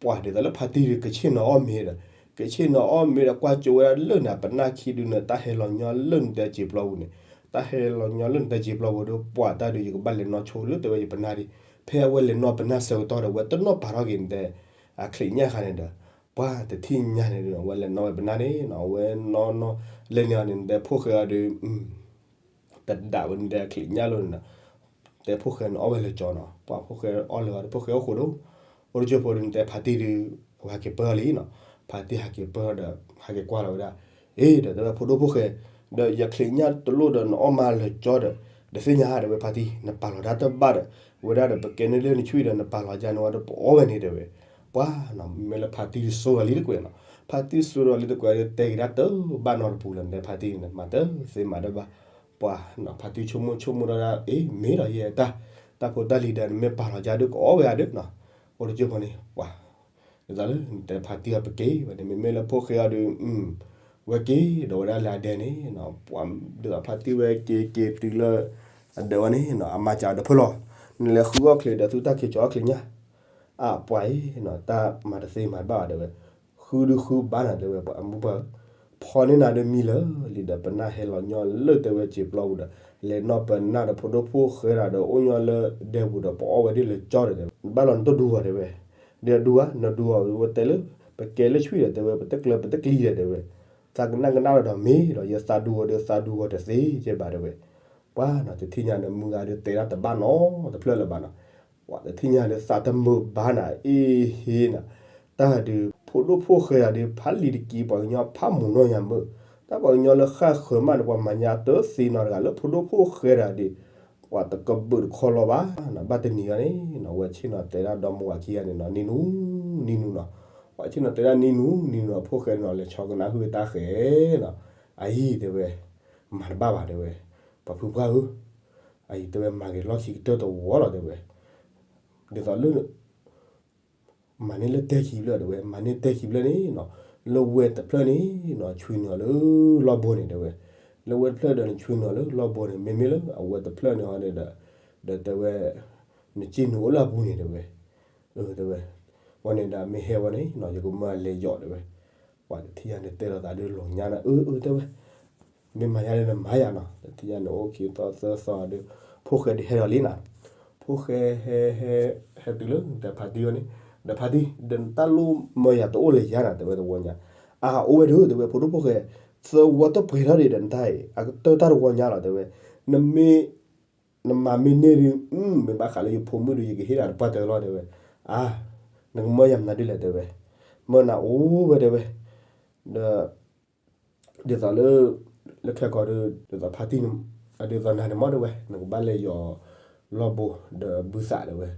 ပှၤဒ်သိးလၢဖါတံၢ်ဒီး ကဆ့ၣ်နီၤအီၣ်မ့ၤဒီး ကဆ့ၣ်နီၤအီၣ်မ့ၤဒီး ကွၢ်ကၠိဝဲဒၣ်လၢန့ၣ် ပနၢ်ခံဒုန့ၣ် တၢ်ဟဲလီၤညီလၢနတဲစံာ်ပျီပူၤန့ၣ်, တၢ်ဟဲလီၤညီလၢနတဲစံာ်ပျီပူၤဒီး ပှၤတၢ်ဒုး ယကဘၣ်လဲၤနီၣ်ဆိလၢတဲဝဲယပနၢ်ဒံး, ဖဲအဝဲလဲၤနီၣ်ပနၢ်ဆၢကတီၢ်ဒီး အဝဲတနီၣ်ပာ်ထီၣ်က့ၤနတဲ အချံးညၣ်ဃါန့ၣ်ဒီး ပှၤတထံၣ်ညါန့ၣ်ဒီး အဝဲလဲၤနီၣ်ဝဲပနၢ်န့ၣ်နီၤ, အဝဲနီၣ်နီၣ် လဲၤန့ၣ်အီၤန့ၣ် နတဲဖိၣ်ဃဲအီၤဒီး တဒၣ်ဝဲနတဲအချံးညၣ်လိၤန့ၣ်နီၤ, တဲဖိၣ်ဃဲန့ၣ်အီၣ်ဝဲလၢကၠီနီၤ, ပှၤဖိၣ်ဃဲအီၣ်လၢၤအီၤဒီး ဖိၣ်ဃဲအိၣ်ဃိာ်ဒီး အိၣ်တကၠိဖိဒီး နတဲဖါတံၢ်ဒီး အဝဲဟးက့ၤပၢၢ်လံနီၤ, ဖါတံၢ်ဟးက့ၤပၢၢ်ဒီး ဟးက့ၤကွၢ်လီၤဝဲဒၣ်, အ့ ဒီးတဲဝဲဖိဒိၣ်ဖိၣ်ဃဲ, ဒီးယချံးညၣ်တလိၣ်ဒီးနအီၣ်မးလၢကၠီဒီး တသ့ၣ်ညါဧါ တဲဝဲဖါတံၢ်, နပာ်လီၤတၢ်တဘၣ်ဒီး ဝဲဒၣ်ဒီးပကဲန့ၣ်လၢနဆွံဒီး နပာ်လီၤယါန့ၣ်ဝဲဒီးပအီၣ်ဝဲန့ၣ်တဲဝဲ, ပှၤနီၤ မ့ၢ်လၢဖါတံၢ်စိဂၤလံတကွဲးနီၤ, ဖါတံၢ်စိဒီးလံတကွဲးဒီး တဲက့ၤဒၣ်တဘၣ်နီတပူၤလၢၤ နတဲဖါတံၢ်န့ၣ် မၤတသ့မၤတဘၣ်, ပှၤနီၤ ဖါတံၢ်ဆိကမိၣ်ဆိကမိၣ်ဒီးဒၣ် အ့ မ့ၢ်လီၤယဲတၢ်, တၢ်ဖိတၢ်လံၤဒီး နမ့ၢ်ပာ်လီၤယါဒီး ကအီၣ်ဝဲဧါဒီးနီၤ, အိၣ်တကၠိဖိန့ၣ် ပှၤ ဒ်သိးလၢနတဲဖါတံၢ်အီၤပက့ၤဝဲန့ၣ် မ့မ့ၢ်လၢဖိၣ်ဃဲအီၤဒီး ဝဲက့ၤဒီးဝဲဒၣ်လၢအဒဲန့ၣ်နီၤ, ပှၤဒ်သိးဖါတံၢ်ဝဲက့ၤက့ၤတုၤလၢ အဒဲဝဲန့ၣ်နီၤ အမါစံးဒီး ဖုလီၤ, နလဲၤဃုအီၣ်ချံးဒီး သုတၢ်ခံးကၠီအီၣ်ချံးညၣ်, အပှၤအံၤနီၤ တၢ်မၤတသ့မၤတဘၣ်ဘၣ်တဲဝဲ, ဃုဒုဃုဘၣ်နၤတဲဝဲ ပှၤအမုၢ်ပှၢ်ဧၢ, ဖီန့ၢ်နၤဒီးမံလၢာ်လံဒီး ပနၢ်ဟဲလီၤညီလၢတဲဝဲစံာ်ပျီပူၤဒီး လဲၤနီၣ်ပနၢ်ဒီး ဖိဒိၣ်ဖိၣ်ဃဲတၢ်ဒီး အိၣ်ညီလၢဒဲပူၤဒီး ပအီၣ်ဝဲဒ်လၢကၠီဒီးတဲဝဲ ဘၣ်လီၤနတဒူအီၤတဲဝဲ, ဒီးဒူဧါ နဒူအီၤဝဲတဲလၢ ပကဲလၢဆွံဒီးတဲဝဲ ပတကျၢၤပတကျံၤဒီးတဲဝဲ, သးကနၣ်ကနၣ်လီၤဒီးမ့ၢ်ဒီး ယသးဒူအီၤဒီး သးဒူအီၤတသ့ကဲဘၣ်တဲဝဲ, ပှၤနီၤ တထံၣ်ညါန့ၣ် မုၢ်ဂၤဒီးတဲဒၣ်တဘၣ်နီတဖျၢၣ်လၢၤဘၣ်နီၤ, ပှၤတထံၣ်ညါဒီး သးတမုာ်ဘၣ်နၤ အ့ဟ့နၤ, တၢ်ဒုး ဖိဒိၣ်ဖိၣ်ဃဲတၢ်ဒီး ဖးလံၤတက့ၤ ပှၤကညီဖးမုၢ်နီၢ်ညါမုၢ်, တၢ်ပှၤကညီလၢဃၣ်ဃၢၤမးန့ၣ် ပှၤမၤညါတသ့နီတဂၤလၢဖိဒိၣ်ဖိၣ်ဃဲတၢ်ဒီး ပှၤတကဘုးတခီလီၤဘၣ်နီၤ, ဘၣ်တနံၤအံၤန့ၣ်နီၤ ဝဲဆ့ၣ်နီၤတဲဒၣ်ဒီမါဝၤခံဂၤန့ၣ်နီၤ နံၤနူ နံၤနူနီၤ, ပှၤဆ့ၣ်နီၤတဲဒၣ်နံၤနူ နံၤနူနီၤ ဖိၣ်ဃဲနီၤ လဲၤဆီကနၣ်ဟုၣ်တၢ်ဃဲနီၤ, အအံၤတဲဝဲ မၤတဘၣ်ဘၣ်တဲဝဲ, ပှၤဖုပှၢ်ဧၢ, အအံၤတဲဝဲမၤက့ၤလီၢ်ခံကတၢၢ်တဝီလီၤတဲဝဲ, ဒ်သိးလၢ မၤန့ၢ်လၢတဲခံဖျၢၣ်တဲဝဲ မၤန့ၢ်တဲခံဖျၢၣ်န့ၣ်နီၤ, လၢဝဲတဖျၢၣ်န့ၣ်နီၤ ဆွံနုာ်လၢလီၢ်ဘိန့ၣ်တဲဝဲ, လၢဝဲတဖျၢၣ်ဒီးနဆွံနုာ်လၢလီၢ်ဘိန့ၣ် မ့မ့ၢ်လၢအဝဲတဖျၢၣ်န့ၣ်ဟီန့ၣ်ဒီး, ဒီးတဲဝဲ, နစ့နုာ်အိၣ်လၢအပူၤန့ၣ်တဲဝဲ, တဲဝဲ, ဝဲန့ၣ်ဒီးမ့ၢ်ဟဲဝဲန့ၣ်နီၤ ယကမၢအလဲၤယီၤတဲဝဲ, ပှၤတထံၣ်ညါန့ၣ်တဲလိာ်သးဒီးလီၤညါနၤ အၢ အၢ တဲဝဲ မ့ၢ်မၤယါဒီး နမၤယၤနီၤ, တထံၣ်ညါန့ၣ် အိၣ်ခံသီသၢသီဒီး ဖိၣ်ဃဲဒုးဟဲဒီးလံနၤ, ဖိၣ်ဃဲဟဲ ဟဲ ဟဲတုၤလၢ ဒီးဖါတံၢ်ဝဲန့ၣ်, ဒီးဖါတံၢ် ဒီးနတၢ်လိၣ်မၢယၤတအိၣ်လၢယၤနၤ တဲဝဲတဝီညါ, အအိၣ်ဝဲဒၣ် တဲဝဲ ဖိဒိၣ်ဖိၣ်ဃဲ သၢဝီတပှဲၤထီၣ်ဒံးဒီးနတၢ်အံၤ အကတၢၢ်တၢ်တဝီညါလီၤ တဲဝဲ, နမ့ၢ် နမၤမ့ၢ်န့ၢ်ဒုး မ့ၢ်ဘၣ်ဃးလၢယဖိမုၣ်ဒုး ယကဟ့ၣ်နၤတပှၢ်တၢၢ်လီၤ တဲဝဲ, အါ နကမၢယၤမနုၤဒ်လဲၣ် တဲဝဲ, မၢနၤအိၣ်ဝဲ တဲဝဲ, ဒီး ဒ်သိးလၢ လၢခဲကိာ်ဒီး ဒ်သိးဖါတံၢ် ဒ်သိးနၤန့ၣ်မ့ၢ် တဲဝဲ နကဘၣ်လဲၤယီၤ လီၢ်ဘိ ဒီးဘုသး တဲဝဲ,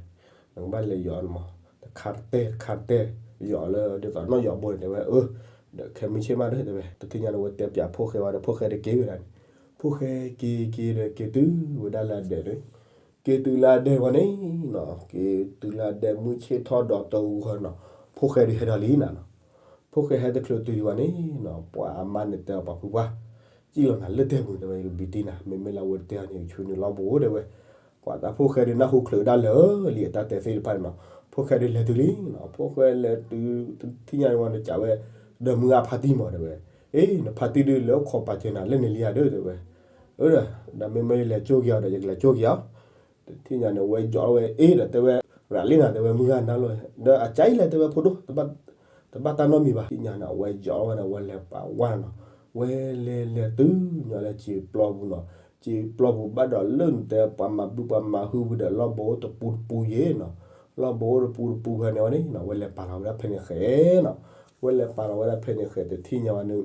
နကဘၣ်လဲၤယီၤန့ၣ်မ့ၢ် တခါတတဲ တခါတတဲ ယီၤလၢ ဒ်သိးနီၣ်ယီၤဘိန့ၣ် တဲဝဲ, အၢ ဒီးခဲမုၢ်ဆ့ၣ်မးဒီး တဲဝဲ, တထံၣ်ညါန့ၣ် ဝဲတဲပၠးဖိၣ်ဃဲဝဲဒီး ဖိၣ်ဃဲတက့ၤဝဲဒၣ်န့ၣ်, ဖိၣ်ဃဲက့ၤက့ၤဒီးက့ၤတုၤဝဲဒၣ်လၢအဒဲးန့ၣ်, က့ၤတုၤလၢအဒဲးဝဲန့ၣ်နီၤ က့ၤတုၤလၢအဒဲး မုၢ်ဆ့ၣ်ထီၣ်ဒီးတဂီၤနီၤ, ဖိၣ်ဃဲဒုးဟဲဒီးလံနၤနီၤ, ဖိၣ်ဃဲဟဲတချုးတုၤဒံးဝဲန့ၣ်နီၤ ပှၤအမါန့ၣ်တဲအီၤ ပှၤဖုပှၢ် စံၣ်လီၤနၤလၢတဲပူၤ တဲဝဲ ယကဘံတံၢ်နၤ မ့မ့ၢ်လၢအဝဲတတဲအီၤန့ၣ် ယကဆွံနုာ်လီၢ်ဘိ တဲဝဲ, ပှၤတၢ်ဖိၣ်ဃဲဒုးနၢ်ဟူချုးဒၣ်လၢာ်လံအတၢ်တဲသ့ၣ်တဖၣ်န့ၣ်နီၤ, ဖိၣ်ဃဲဒုးလဲၤတုၤလံနီၤ ဖိၣ်ဃဲလဲၤတုၤ တထံၣ်ညါန့ၣ်ဝဲန့ၣ်ကးဝဲ, ဒီးမုၢ်ဂၤဖါတံၢ်မ့ၢ် တဲဝဲ, အ့ နဖါတံၢ်ဒုးလဲၤအိၣ်ခိးပာ်စၢၤနၤလၢန့ၣ်လံဧါဒီး တဲဝဲ, အၢ ဒီးမ့မ့ၢ်ယလဲၤကၠိက့ၤအီၤဒီး ယကလဲၤကၠိက့ၤအီၤ တထံၣ်ညါန့ၣ် ဝဲယီၤဝဲအ့ဒီးတဲဝဲ, ရၤလံနၤ တဲဝဲ မုၢ်ဂၤနၤလီၤ, ဒီးအကါအံၤလဲၣ် တဲဝဲ ဖိဒိၣ်, တဘၣ်တၢ်နီတမံၤဘၣ်. တထံၣ်ညါန့ၣ် အဝဲယီၤဝဲန့ၣ် အဝဲလဲၤပာ်ဝဲနီၤ, ဝဲလဲၤလဲၤတုၤညီလၢစံာ်ပျီပူၤနီၤ, စံာ်ပျီပူၤဘၣ်ဒီးလၢနတဲပှၤမၤဘုပှၤမၤဟုဝံၤဒီး လီၢ်ဘိတပူၤတပူၤယဲနီၤ, လီၢ်ဘိတပူၤတပူၤဝဲန့ၣ်ဝဲန့ၣ်နီၤ ဝဲလဲၤပာ်လီၤဝဲဒၣ်ဖဲန့ၣ်ဃဲနီၤ ဝဲလဲၤပာ်လီၤဝဲဒၣ်ဖဲန့ၣ်ဃဲ တထံၣ်ညါဝဲန့ၣ်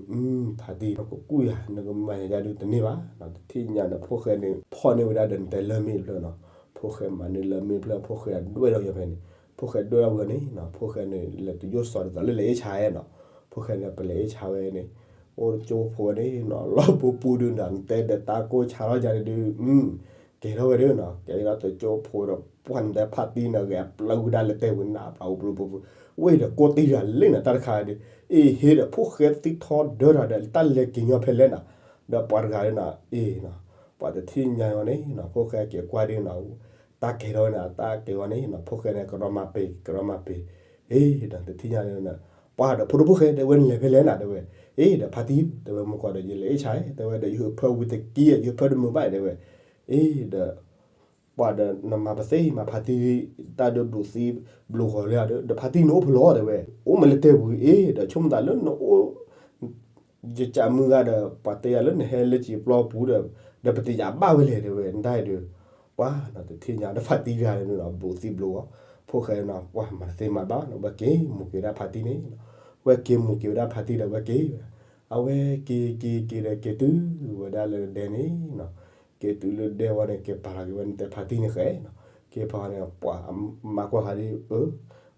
ဖါတံၢ် နကကူၣ်ယၤ နကမၤယၤဒုးတန့ၢ်ဘၣ်နီၤ, တထံၣ်ညါန့ၣ် ဖိၣ်ဃဲန့ၣ် ဖီၣ်န့ၢ်ဝဲဒၣ်ဒီးနတဲလၢၢ်မ့ၣ်တဖျၢၣ်နီၤ, ဖိၣ်ဃဲမၤန့ၢ်လၢၢ်မ့ၣ်တဖျၢၣ် ဖိၣ်ဃဲဒွဲၣ်ထီၣ်ဝဲဖဲန့ၣ်, ဖိၣ်ဃဲဒွဲၣ်ထီၣ်ဝဲန့ၣ်နီၤ ဖိၣ်ဃဲန့ၣ် လဲၤတုၤယိၣ်စီၤဒ်သိးလၢလဲၤအ့ၣ်ဆါနီၤ, ဖိၣ်ဃဲန့ၣ် ပလဲၤအ့ၣ်ဆါဝဲန့ၣ် အိၣ်ကၠိဖိဝဲန့ၣ်နီၤ လီၢ်ဘိပူၤဒုးနီၤ နတဲဒီးတၢ်ကိၢ်ဆါထီၣ်ယၤန့ၣ်ဒုး ကဲထီၣ်ဝဲဒၣ်နီၤ ကဲထီၣ်တကၠိဖိဒီး ပှၢ်နတဲဖါတံၢ်န့ၣ် ဂဲၤပျၢ်ဝဲဒၣ်လၢတဲဝဲနၤ ပျၢ်အိၣ်ပျၢ်ပျၢ်ပျၢ် ဝဲဒီးကိးတံၢ်တဂၤလၢနတၢ်တခါဒီး အ့ၣ်ဟ့ဒီး ဖိၣ်ဃဲသံထီဒၢတၢ်ဒီး တၢ်လဲၤက့ၤညီဖဲလဲၣ်နီၤ, ဒီးပှၤတဂၤဒုးနီၤ အ့ၣ်နီၤ ပှၤတထံၣ်ညါအီၤန့ၣ်နီၤ ဖိၣ်ဃဲက့ၤကွၢ်ဒုးနီၤ တၢ်ကဲၤထီၣ်ဝဲန့ၣ် တၢ်ကဲၤဝဲန့ၣ်နီၤ ဖိၣ်ဃဲန့ၣ် ကရီမၤပ့ၤ ကရီမၤပ့ၤ, အ့ဒီးတထံၣ်ညါန့ၣ် ပှၢ်ဒီးဖိဒိၣ်ဖိၣ်ဃဲ တဲဝဲနလဲၤဖဲလဲၣ်နၤ တဲဝဲ, အ့ဒီးဖါတံၢ် တဲဝဲ မုၢ်ကီၢ်ဒီး ယလဲၤအ့ၣ်ဆါ တဲဝဲဒီး ယဟၢဖၢဝံၤတက့ၢ် ယဟၢဖၢတမုာ်ဘၣ် တဲဝဲ, အ့ဒီး ပှၢ်ဒီးနမၤပသ့မၤဖါတံၢ် တၢ်ဒုးဘျိးသံဘျိးဂီၤလၢဒီး ဒီးဖါတံၢ်နအိၣ်ဖဲလဲၣ် တဲဝဲ, အိၣ်မ့ၢ်လၢတဲပူၤ အ့ဒီးဆိကမိၣ်သးလၢနအိၣ် ယကးမုၢ်ဂၤဒီး ပှၤတဲယၤလၢနဟဲလၢစံာ်ပျီပူၤဒီး ဒီးပတယာ်ဘၣ်ဝဲလဲၣ် တဲဝဲ နတၢ်အံၤဒီး, ပှၢ်နီၤတထံၣ်ညါဒီးဖါတံၢ်တဂၤန့ၣ်နီၤ ဘျိးသံဘျိးဂီၤ, ဖိၣ်ဃဲနီၤ ပှၢ်မၤတသ့မၤဘၣ်နီၤ ဝဲက့ၤမိၢ်က့ၤဝဲဒၣ်ဖါတံၢ်န့ၣ်, ဝဲက့ၤမိၢ်က့ၤဝဲဒၣ်ဖါတံၢ်ဒီးဝဲက့ၤ, အဝဲက့ၤက့ၤက့ၤဒီးက့ၤတုၤဝဲဒၣ်လၢဒဲန့ၣ်နီၤ, က့ၤတုၤလၢဒဲဝဲန့ၣ် က့ၤပာ်လီၤက့ၤဝဲနတဲဖါတံၢ်န့ၣ်ဃဲနီၤ, က့ၤပာ်န့ၣ် ပှၢ်မၤကွၢ်ဖါတံၢ် အၢ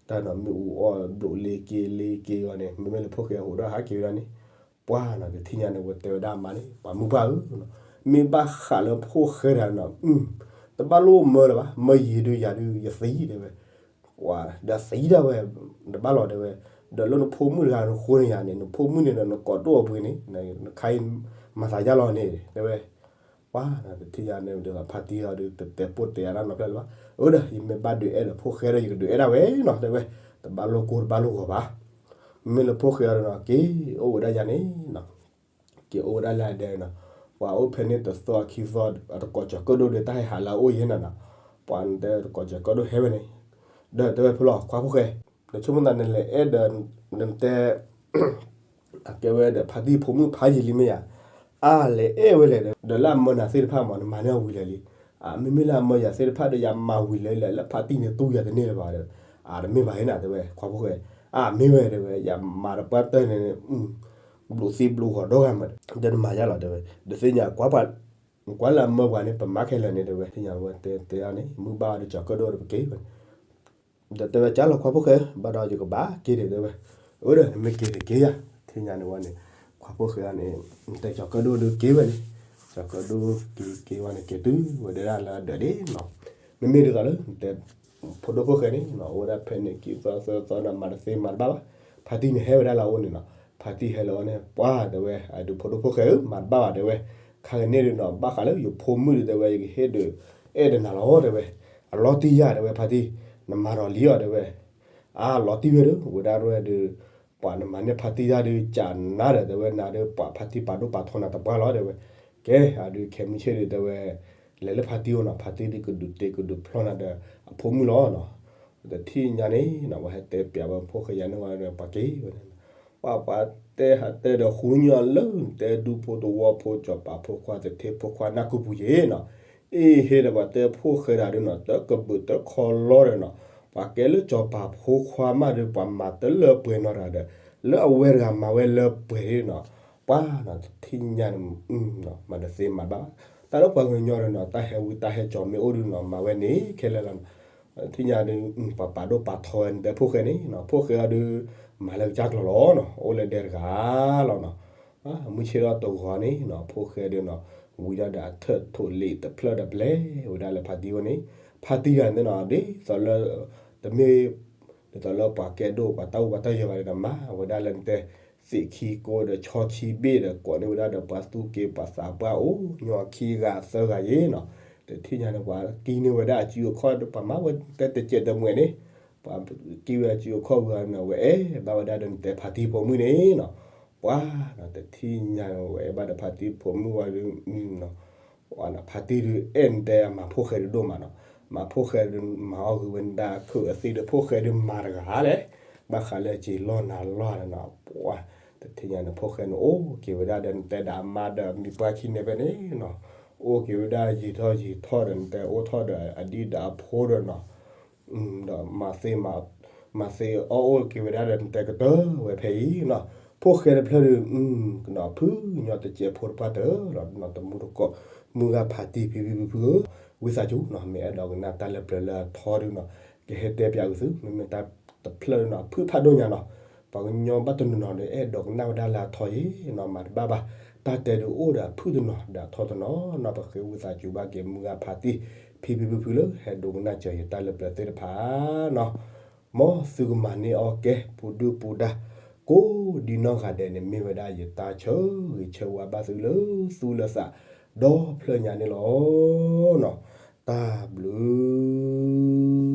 တၢ်နီၤမ့ၣ်အူအီၣ်ဘျိးလ့က့ၤလ့က့ၤအီၤန့ၣ် မ့မ့ၢ်လၢဖိၣ်ဃဲအဟူးဒီးဟးက့ၤဝဲဒၣ်န့ၣ်, ပှၢ်နီၤတထံၣ်ညါန့ၣ် ဝဲတဲဝဲဒၣ်အမါန့ၣ် ပှၤမုၢ်ပှၢ်ဧၢ, မ့ၢ်ဘၣ်ဃးလၢဖိၣ်ဃဲတဂၤနီၤ, တဘၣ်လိၣ်မၢလၢၤဘၣ်, မၢယံၤဒုးယၤဒုးယသံတဲဝဲ, ဒီးသံဒၣ်ဝဲ, တဘၣ်လီၤတဲဝဲ, ဒီးလၢနဖိမုၣ်တဂၤနဃိန့ၣ်ယၤန့ၣ် နဖိမုၣ်န့ၣ်ဒီးနကိးဒိၣ်အပှ့ၤန့ၣ်, နခါအံၤမၤသးယါလီၤန့ၣ် တဲဝဲ ပှၢ်တထံၣ်ညါန့ၣ် ဒ်သိးဖါတံၢ်အီၤဒုး တတဲပိၢ်တဲအါတၢ်နီတဖျၢၣ်လၢၤဘၣ်, အၢဒီး ယမ့ၢ်ဘၣ်ဒုးအဲၣ်ဒီးဖိၣ်ဃဲဒီး ယကဒုးအဲၣ်ဒၣ်ဝဲနီၤ တဲဝဲ, တဘၣ်လိၣ်ကိၢ်တဘၣ်လိၣ်ဂီၤဘၣ်, မ့မ့ၢ်လၢဖိၣ်ဃဲအီၤဒီးနီၤ က့ၤအိၣ်ဝဲဒၣ်ယၤန့ၣ်နီၤ, က့ၤအိၣ်ဝဲဒၣ်လၢအဒဲနီၤ, ပှၤအိၣ်ဖဲန့ၣ်တသီခံသီ အတကိးကၠီၤကၢၣ်ဒိၣ်ဒီး တၢ်ဟဲဟးလၢအအိၣ်ယဲနီၤနီၤ, ပှၤနတဲတကိးကၠီၤကၢၣ်ဒိၣ်ဟဲဝဲန့ၣ်, ဒီးတဲဝဲဖိလီၤ ခွါဖိၣ်ဃဲ, နဆိကမိၣ်သးနလဲၤအဲၣ်ဒီး နတဲ အကဲဝဲဒီးဖါတံၢ်ဖိမုၣ်ဖးယံာ်လံမ့ၢ်ဧါ, အါလဲၤအဲၣ်ဝဲလဲၣ်ဒီး ဒီးလၢအမၢနၤသ့ၣ်တဖၣ်မး နမၤန့ၢ်အီၤဝံၤလၢာ်လံ, အမ့မ့ၢ်လၢအမၢယၤသ့ၣ်တဖၣ်ဒီး ယမၤဝံၤလၢာ်လၢာ် လၢဖါတံၢ်န့ၣ်တူၢ်ယၤတန့ၢ်လၢၤဘၣ်ဒီး, အတမ့ၢ်ဘၣ်အံၤနၤ တဲဝဲ ခွါဖိၣ်ဃဲ, အမ့ၢ်ဝဲတဲဝဲ ယမၤတပှၢ်တၢၢ်န့ၣ် ဘျိးသံဘျိးဂီၤဒီဂၤမး ဒီးနမၤယါလီၤ တဲဝဲ, ဒီးသ့ၣ်ညါ ကွၢ်လၢအမၢပှၤန့ၣ် ပမၤခဲလၢာ်န့ၣ် တဲဝဲ သ့ၣ်ညါဝဲတဲတဲအီၤန့ၣ် မုၢ်ဘၣ်အီၤဒီးကၠီၤကၢၣ်ဒိၣ်ဒီးပက့ၤဝဲ ဒီးတဲဝဲ ကၢ်လီၤခွါဖိၣ်ဃဲ ဘၣ်ဒီးယကဘၣ်က့ၤဒီး တဲဝဲ, အၢဒီး နမ့ၢ်က့ၤတက့ၤယၤ, ထံၣ်ညါန့ၣ်ဝဲန့ၣ် ခွါဖိၣ်ဃဲအီၤန့ၣ် နတဲကၠီၤကၢၣ်ဒိၣ်ဒုးက့ၤဝဲန့ၣ်, ကၠီၤကၢၣ်ဒိၣ်က့ၤက့ၤဝဲန့ၣ် က့ၤတုၤဝဲဒၣ်လၢအဒၢးဒ့နီၤ, မ့မ့ၢ်ဒ်သိးလၢ နတဲ ဖိဒိၣ်ဖိၣ်ဃဲန့ၣ်နီၤ အိၣ်ဝဲဒၣ်ဖဲန့ၣ် ခံသီသၢသီဒီး မၤတသ့မၤတဘၣ်ဘၣ်, ဖါတံၢ်န့ၣ်ဟဲဝဲဒၣ်လၢအအိၣ်န့ၣ်နီၤ, ဖါတံၢ်ဟဲလၢအအိၣ်န့ၣ် ပှၢ်တဲဝဲ အဒုးဖိဒိၣ်ဖိၣ်ဃဲဧၢ မၤတဘၣ်ဘၣ်တဲဝဲ, ခါကန့ၣ်ဒုးနီၤ ဘၣ်ဃးလၢယဖိမုၣ်ဒုးတဲဝဲ ယကဟ့ၣ်ဒုး အဲၣ်ဒီးနၤလီၤ တဲဝဲ, အလီၤတံၢ်ယၤ တဲဝဲ ဖါတံၢ်, နမၤဒီးလံအီၤ တဲဝဲ, အါလီၤတံၢ်ဝဲဒုး ဝဲဒၣ်ဝဲဒုး ပှၤနမၤန့ၢ်ဖါတံၢ်တၢ်ဒုး ကးနၤဒီး တဲဝဲ နၤဒုး ပှၤဖါတံၢ်ပာ်ဒိၣ်ပာ်ထီနၤတပှၢ်လီၤ တဲဝဲ, ကဲ အဒုးခဲမုၢ်ဆ့ၣ်ဒုး တဲဝဲ လဲၤလၢဖါတံၢ်အိၣ်နီၤ ဖါတံၢ်ဒုးကဒုးတ့ကဒုးဖျီနၤဒီး အဖိမုၣ်လီၤနီၤ, တထံၣ်ညါန့ၣ်နီၤ ဝဲဟဲတဲပျးဝဲဖိၣ်ဃဲယၤန့ၣ်ဝဲဒီး ပှၤက့ၤဝဲန့ၣ် ပှၤပှၤတဲဟးတဲဒီးဃုညီလၢ တဲဒူဖိတဝီဖိ စီၤပၤဖိခွါ သထ့ဖိခွါ နၢ်ကူပူၤယ့ၤနီၤ, အ့ဟ့ဒီး ပှၤတဲဖိၣ်ဃဲတဂၤဒုးနီၤ တကဘုးတခီလီဒီးနီၤ, ပှၤကဲလၢစီၤပၤဖိခွါမးဒီး ပှၤမၤတလၢပှဲၤနီတဂၤဒီး လၢအဝဲတဂၤမၤဝဲလၢပှဲၤဒုးနီၤ, ပှၤနီၤတထံၣ်ညါန့ၣ် မၤတသ့မၤဘၣ်, တၢ်လၢပှၤကညီဒီးနီၤ တၢ်ဟဲဝံတၢ်ဟဲကၠီၤမ့ၢ်အိၣ်ဒုးနီၤ မၤဝဲန့ၣ်ခဲလၢာ်လီၤနီၤ, ထံၣ်ညါဒုး ပှၤပာ်ဒိၣ်ပာ်ထီဝဲန့ၣ် တဲဖိၣ်ဃဲန့ၣ်နီၤ ဖိၣ်ဃဲအီၤဒုး မၤလၢကစၢ်ကျိၤလီၤနီၤ အိၣ်လၢဒဲတဂၤလီၤနီၤ, မုၢ်ဆ့ၣ်ထီၣ်တဂီၤန့ၣ်နီၤ ဖိၣ်ဃဲဒုးနီၤ ဝံၤဒၣ်ဒီးအထၢၣ်ထိးလံာ်တဖျၢၣ်ဒီးပျဲဝဲဒၣ်လၢဖါတံၢ်ဝဲန့ၣ်, ဖါတံၢ်တဂၤန့ၣ်နီၤ ဒ်သိးလၢ တမ့ၢ် ဒ်သိးလၢပှၤကဲဒိၣ်ပှၤတၢ်အိၣ်ပှၤတၢ်ယၢၤဘၣ်ဒီးနီၤ မၤဝဲဒၣ်လၢနတဲ သ့ၣ်ခံကိးဒီးဆီခံဘ့ၣ်ဒီး ကိးန့ၢ်ဝဲဒၣ်ဒီးပှၤသူၣ်က့ပှၤသးပှၢ်အိၣ်ညီခံဂၤသၢဂၤယ့ၤနီၤ, တထံၣ်ညါန့ၣ် ပှၤကံန့ၢ်ဝဲဒၣ်အစုအခီၣ် ပှၤမၤဝဲတဲတစဲးတမှဲၤန့ၣ်, ပှၤကံဝဲအစုအခီၣ်ဝံၤအီၤန့ၣ် ဝဲအဲၣ်ဘၣ်ဝဲဒၣ်ဒီးနတဲဖါတံၢ်ဖိမုၣ်န့ၣ်နီၤ, ပှၤနီၤ တထံၣ်ညါန့ၣ် ဝဲအဲၣ်ဘၣ်ဒီးဖါတံၢ်ဖိမုၣ်ဝံၤဒီး ဖါတံၢ်ဒုးအဲၣ်နတဲအမၤဖိၣ်ဃဲဒုးဒိၣ်မးနီၤ, မၤဖိၣ်ဃဲဒုးမၤအီၣ်ဂ့ၤဝဲနဒၣ်ခုၣ်အသ့ဒီး ဖိၣ်ဃဲဒုးမၤတဂၤလဲၣ်, ဘၣ်ဃးလၢအစ့ၤလီၢ်နၤလီၢ်န့ၣ်နီၤ, ပှၤ တထံၣ်ညါန့ၣ် ဖိၣ်ဃဲန့ၣ်အိၣ်က့ၤဝဲဒၣ်ဒီးနတဲဒီးအမါဒီးမံၤပှၢ်ခံန့ၣ်ဖဲန့ၣ်နီၤ, အိၣ်က့ၤဝဲဒၣ်ယံာ်ထီၣ်ယံာ်ထီၣ်ဒီးနတဲအိၣ်ထီၣ်ဒီးအဒံၣ်ဒီးအဖိဒီးနီၤ ဒီးမၤသ့ မၤသ့အီၣ်အိၣ်က့ၤဝဲဒၣ်ဒီးနတဲကတၢၢ်ဝဲဖဲအံၤနီၤ, ဖိၣ်ဃဲတဖျၢၣ်ဒုး ကနီၤဖုၣ်ညီတစဲးဖိတပှၢ်တၢၢ်လီၤနီၤ, တမူတကိး မုၢ်ဂၤဖါတံၢ်ဖံဖံဖုဖုဧၢ, ဝံသးစူၤနီၤ မ့ၢ်အဲၣ်ဒိးကနၣ်တၢ်လၢပျၢၤလၢအထီဒုးနီၤ, ကဟဲတဲပျးအုးသု မ့မ့ၢ်တၢ်တဖျၢၣ်နီၤ ဖုၣ်ဖးဒိၣ်ညါနီၤ, ပှၤကညီဘၣ်တနီၤနီၤဒီး အဲၣ်ဒိးကနၣ်ဝဲဒၣ်လၢအထီယ့ၤနီၤ, မၤတဘၣ်ဘၣ်, တၢ်တဲဒုးအိၣ်ဒီးအဖုၣ်တနီၤဒီးအထီတနီၤနီၤ, ပဃ့ဝံသးစူၤဘၣ်က့ၤ မုၢ်ဂၤဖါတံၢ် ဖံဖံဖုဖုလၢ ဟဲဒိကနၣ်စၢၤယတၢ်လၢပျၢၤသ့ၣ်တဖၣ်နီၤ မ်သုကမၤန့ၢ်အီၣ်ကဲ ပူၤဒုၣ်ပူၤဒါ ကိးဒံနီၢ်ဂၤဒဲးန့ၣ် မ့ၢ်ဝဲဒၣ်ယတၢ်ဆၢဂ့ၤဆၢဝါဘၣ်သုလၢသူၣ်လၢသး ဒီဖျၢၣ်ညါန့ၣ်လီၤနီၤ. တၢ်ဘျုး